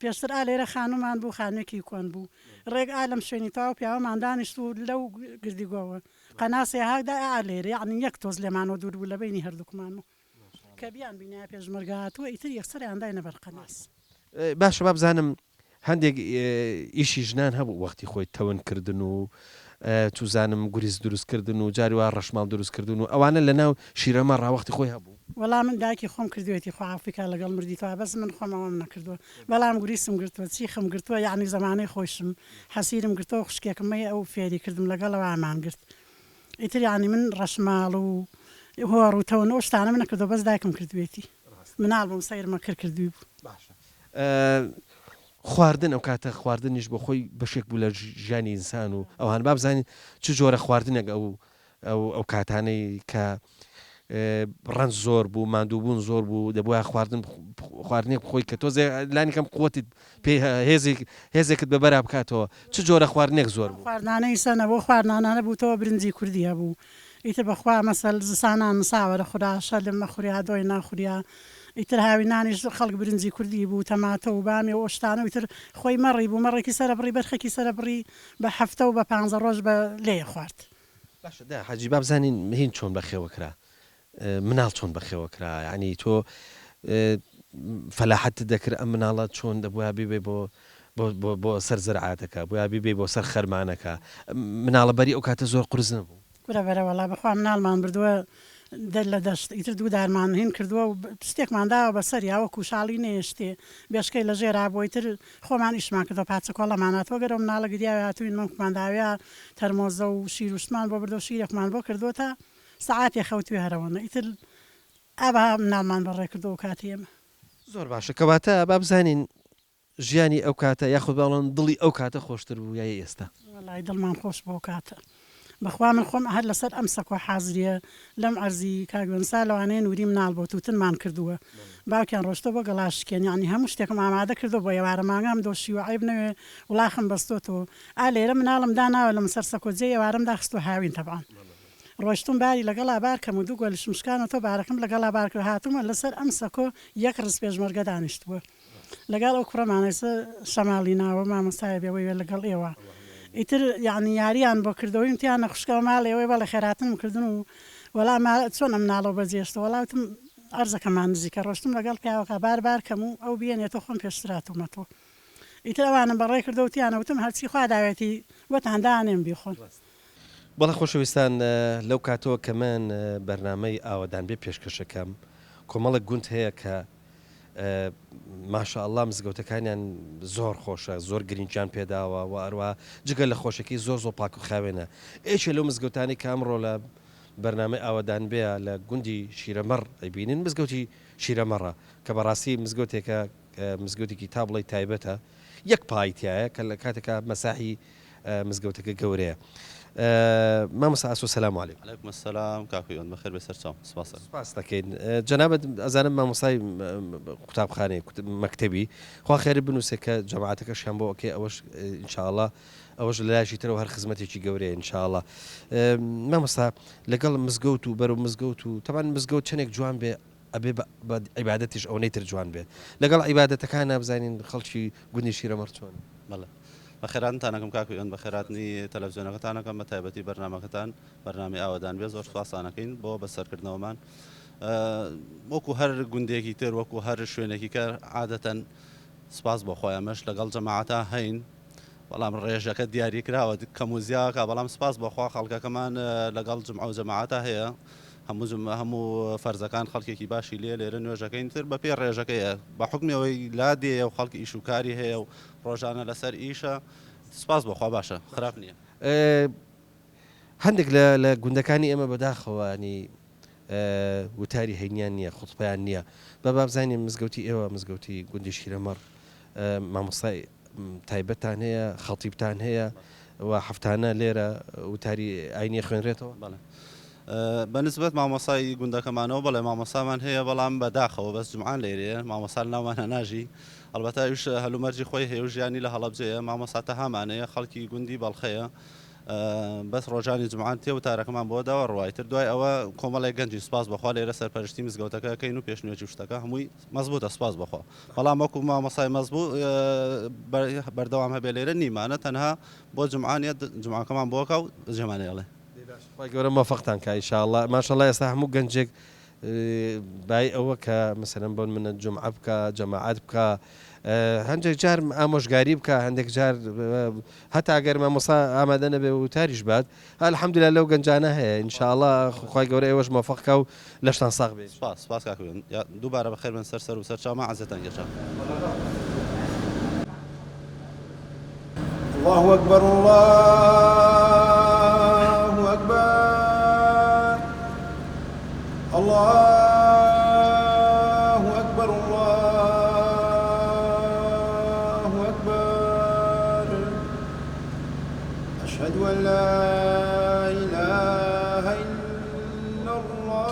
[SPEAKER 8] پێشتر ئا لێرە خانوومان بوو خانووێکی کۆن بوو ڕێک ئا لەم شوێنی تەواو پیاوەمان دانیشت و لەو گردی گۆوە قەناسێ هاک دا ئا لێرە یەعنی یەک تۆز لێمانەوە دوور بوو لە بەینی هەردووکمان و کە بیان بینایە پێشمەرگە هاتووە ئیتر یەکسەر ئەیان داینە بەر قەناس.
[SPEAKER 1] باشە با بزانم هەندێک ئیشی ژنان هەبوو وەختی خۆی تەون کردن و. چوزانم گوریس دروست کردن و جاری وا ڕەشماڵ دروست کردن و ئەوانە لە ناو شیرەمەڕا وەختی خۆی هەبوو؟
[SPEAKER 8] وەڵا من دایکی خۆم کردوێتی خوا عەفوی کا لەگەڵ مردی توا بەس من خۆم ئەوەم نەکردوە بەڵام گوریسم گرتوە چیخم گرتوە یەعنی زەمانەی خۆیشم حەسیرم گرتوە خوشکێکم هەیە ئەو فێری کردم لەگەڵ ئەوامان گرت ئیتر یەعنی من ڕەشماڵ و هۆڕ و تەون ئەو شتانەم نەکردوە بەس دایکم کردوێتی مناڵ بووم سەیرمە کرد کردوی بوو.
[SPEAKER 1] باشە خواردن ئەو کاتە خواردنیش بۆ خۆی بەشێک بوو لە ژیانی ئینسان و ئەوان با بزانین چ جۆرە خواردنێک ئەو ئەو ئەو کاتانەی کە ڕەنج زۆر بوو ماندووبوون زۆر بوو دەبوایە خواردن خواردنێک بخۆی کە تۆزێ لانی کەم قوتت پێ هێزێک هێزێکت بە بەرا بکاتەوە چ جۆرە خواردنێک زۆر بوو؟
[SPEAKER 8] خواردنانەی سەنە بۆ خواردنانانە بوو تۆ برنجی کوردی هەبوو ئیتر بەخوا مەسەل زسانان ساوەرە خورا شەلم ئەخوریا دۆی ناخوریا ئیتر هاوینانیش خەڵک برنجی کوردی بوو تەماتە و بامیە و ئەو شتانە و ئیتر خۆی مەڕی بوو مەڕێکی سەرەبڕی بەرخێکی سەرەبڕی بە هەفتە و بە پانزە ڕۆژ بە لێیە خوارد.
[SPEAKER 1] باشە دە حەجی با بزانین هین چۆن بەخێوە کرا مناڵ چۆن بەخێوە کرا یانی تۆ فەلاحەتت دەکرد ئەم مناڵە چۆن دەبوایە بیبەی بۆ بۆ بۆ سەر زرعاتەکە بۆیا بیبەی بۆ سەر خەرمانەکە مناڵە بەری ئەو کاتە زۆر قورس نەبوو؟
[SPEAKER 8] کورە بەرە وەڵا بەخوا مناڵمان بردووە دەر لە دەشت ئیتر دوو دارمان هین کردووە و شتێکمان داوە بە سەریا وەکوو شاڵی نەیە شتێ بێشکەی لە ژێرا بووە ئیتر خۆمان ئیشمان کردووە پارچە کۆڵەمان هاتووە گەر ئەو مناڵە گریاوێ هاتووین مەمکمان داوێ تەرمۆزە و شیر و شتمان بۆ بردووە شیرێکمان بۆ کردووە تا سەعاتێ خەوتوێ هەرەوەنە ئیتر ئاوا مناڵمان بەڕێ کردووە ئەو کاتی ئێمە.
[SPEAKER 1] زۆر باشە کەواتە با بزانین ژیانی ئەو کاتە یاخود با بڵێم دڵی ئەو کاتە خۆشتر بوو یا ی ئێستا؟
[SPEAKER 8] وەڵای دڵمان خۆش بوو ئەو کاتە بەخوا من خۆم هەر لەسەر ئەم سەکۆ حازریە لەم عەرزی کاک یونسا لەوانەیە نوری مناڵ بوو توتنمان کردووە باوکیان ڕۆشتوە بۆ گەڵا شکێن یەعنی هەموو شتێکم ئامادە کردوە بۆ ئێوارە مانگام دۆشیوە عەیب نەوێ وڵاخم بەستۆتەوە ئا لێرە مناڵم داناوە لەم سەر سەکۆ جێی ئێوارەم داخستوە هاوین تەبعەن ڕۆشتوم باری لەگەڵا بار کەم و دوو گۆلیشم شکانەتەوە بارەکەم لەگەڵا بار کرد هاتومە لەسەر ئەم سەکۆ یەک ڕز پێشمەرگە دانیشتووە لەگەڵ ئەو کوڕەمان ئێستا شەماڵی ناوە مامۆستایە بێ وەیوێ لەگەڵ ئێوە ئیتر یەعنی یاریان بۆ کردەوەیم تیانە خوشکەوە ماڵێ وەی بەڵێ خێراتنم کردن و وەڵا ما چۆن ئەم مناڵەو بەجێشتەوە وەڵا وتم عەرزەکەمان نزیکە ڕۆشتم لەگەڵ پیاوەکە بار بار کەم و ئەو بێنێتەوە خۆم پێشتر هاتوومەتەوە ئیتر ئەوانم بەڕێ کردەوە وتیانە وتم هەرچی خوا داوێتی بۆتان دانێم بیخۆن.
[SPEAKER 1] بەڵێ خۆشەویستان لەو کاتەوە کە من بەرنامەی ئاوەدان بێ پێشکەشەکەم کۆمەڵێک گوند هەیە کە ماشاءاللە مزگەوتەکانیان زۆر خۆشە زۆر گرنگیان پێداوە و ئەروە جگە لە خۆشەکەی زۆر زۆر پاک و خاوێنە یەکێ لەو مزگەوتانی کە ئەمڕۆ لە بەرنامەی ئاوەدان بێ لە گوندی شیرەمەڕ ئەیبینن مزگەوتی شیرەمەڕە کە بەڕاستی مزگەوتێکە مزگەوتێکی تا بڵێی تایبەتە یەک پای تایە کە لە کاتێکا مەساحی مزگەوتەکە گەورەیە مامۆستا ئاسۆ سلام علیکم. علیکم
[SPEAKER 9] السلام کاک پەیوەند بەخێر بێ سەرچاوم سپاس.
[SPEAKER 1] سپاست دەکەین جەنابت ئەزانم مامۆستای قوتابخانەی مەکتەبی خوا خێرت بنووسێ کە جەماعەتەکەشیان بۆ ئەکەی ئەوەش ان شاء اللە ئەوەش لەلایەکی ترەوە هەر خزمەتێکی گەورەیە ان شاء اللە مامۆستا لەگەڵ مزگەوت و بەرەو مزگەوت و تەبعەن مزگەوت چەنێک جوان بێ ئەبێ بە عیبادەتیش ئەونەی تر جوان بێ لەگەڵ عیبادەتەکانا بزانین خەڵکی گوندی شیرەمەڕ چۆنن.
[SPEAKER 9] بەڵێ بەخێراتنتان ئەکەم کاک پەیوەند بەخێراتنی تەلەفزیۆنەکەتان ئەکەم بە تایبەتی بەرنامەکەتان بەرنامەی ئاوەدان بێ زۆر سوپاستان ئەکەین بۆ بەسەرکردنەوەمان وەکو هەر گوندێکی تر وەکو هەر شوێنێکی کە عادەتەن سوپاس بۆ خۆی ئەمەش لەگەڵ جەماعەتا هەین بەڵام ڕێژەکە دیاری کراوە کەم و زیاکە بەڵام سوپاس بۆ خوا خەڵکەکەمان لەگەڵ جمعە و جەماعەتا هەیە هەموو جمعە هەموو فەرزەکان خەڵکێکی باشی لێ لێرە نوێژەکەین تر بە پێی ڕێژەکەیە بە حوکمی ئەوەی لادێیە و خەڵک ئیش و کاری هەیە و ڕۆژانە لەسەر ئیشە سوپاس بۆ خوا باشە خراپ نییە.
[SPEAKER 1] هەندێک لە لە گوندەکانی ئێمە بەداخەوە ینی وتاری هەینیان نییە خوتبەیان نییە بە با بزانین مزگەوتی ئێوە مزگەوتی گوندی شیرەمەڕ مامۆستای تایبەتتان هەیە خەتیبتان هەیە و هەفتانە لێرە وتاری ئاینی ئەخوێنرێتەوە؟
[SPEAKER 9] بەڵێ بە نسبەت مامۆستای گوندەکەمانەوە بەڵێ مامۆستامان هەیە بەڵام بە داخەوە بەس جومعان لێرەیە مامۆستا لە ناومانە ناژی ئەڵبەتە ئەویش هەلومەرجی خۆی هەیە و ژیانی لە هەڵەبجەیە مامۆستا تەهامان هەیە خەڵکی گوندی بەڵخەیە بەس ڕۆژانی جومعان تێ وتارەکەمان بۆ داوە ڕوای تر دوای ئەوە کۆمەڵێک گەنجی سوپاس بەخوا لێرە سەرپەرشتی مزگەوتەکە ئەکەین و پێشنوێژی و شتەکە هەمووی مەزبوتە سوپاس بەخوا بەڵام وەکو مامۆستای مەزبوو بەردەوام هەبێ لێرە نیمانە تەنها بۆ جومعان یەت جومعەکەمان بۆ کا و جێمان ئێڵێ.
[SPEAKER 1] دەی باشە خوای گەورە مۆفەقتان کا ان شاء اللە ماشاءاللە ئێستا هەموو گەنجێک بای ئەوە کە مەسەلەن بۆ منە جومعە بکا جەماعەت بکا. هەندێک جار ئامۆژگاری بکە هەندێک جار هەتا گەر مامۆستا ئامادە نەبێ وتاریش بات الحمدللە لەو گەنجانە هەیە ان شاء اللە خوای گەورە ئێوەش مۆفەق کا و لەشتان ساغ بێ.
[SPEAKER 9] سوپاس سوپاس کاک هوێن دووبارە بەخێر بێن سەر سەر و سەر چاومان عەزێتان کێشا.
[SPEAKER 6] اللە اکبر اللە اکبر اللە اکبر اللە اکبر اشهد ان لا اله الا اللە.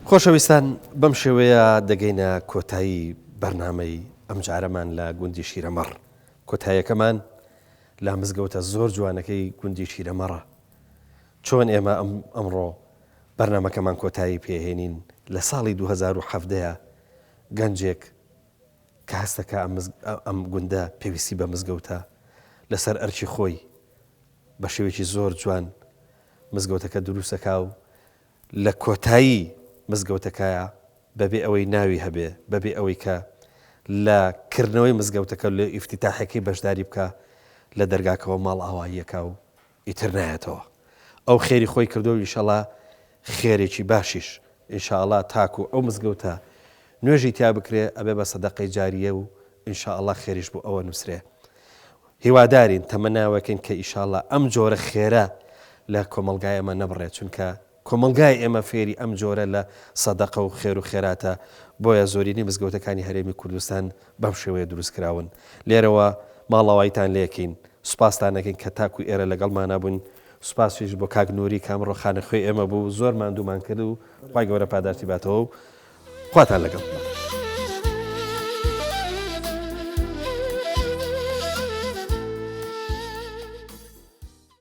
[SPEAKER 1] خۆشەویستان بەم شێوەیە دەگەینە کۆتایی بەرنامەی ئەمجارەمان لە گوندی شیرەمەڕ کۆتایەکەمان لە مزگەوتە زۆر جوانەکەی گوندی شیرەمەڕە چۆن ئێمە ئەمڕۆ بەرنامەکەمان کۆتایی پێهێنین لە ساڵی 2017 گەنجێک کە هەست دەکا ئەم گوندە پێویستی بە مزگەوتە، لەسەر ئەرکی خۆی بە شێوەیەکی زۆر جوان مزگەوتەکە دروست دەکا و لە کۆتایی مزگەوتەکەیا بەبێ ئەوەی ناوی هەبێ، بەبێ ئەوەی کە لە کردنەوەی مزگەوتەکە لە ئیفتیتاحەکەی بەشداری بکا، لە دەرگاکەوە ماڵئاواییەکا و ئیتر نایەتەوە. ئەو خێری خۆی کردووە و ئیشەڵا خێرێکی باشیش ان شاء اللە تاکو ئەو مزگەوتە نوێژی تیا بکرێ ئەبێ بە سەدەقەی جاریە و ان شاء اللە خێریش بۆ ئەوە نوسرێ هیوادارین تەمەناوەکەین کە ئیشاڵا ئەم جۆرە خێرە لە کۆمەڵگای ئێمە نەبڕێ چونکە کۆمەڵگای ئێمە فێری ئەم جۆرە لە سەدەقە و خێر و خێراتە بۆیە زۆرینەی مزگەوتەکانی هەرێمی کوردستان بەم شێوەیە دروست کراون لێرەوە ماڵاواییتان لێکەین سوپاستان ئەکەین کە تاکو ئێرە لەگەڵمانا بوون سوپاسیش بۆ کاک نوری کە ئەمڕۆ خانەخوێی ئێمە بوو زۆر ماندوومان کرد و خوای گەورە پاداشتی باتەوە و خواتان لەگەڵ.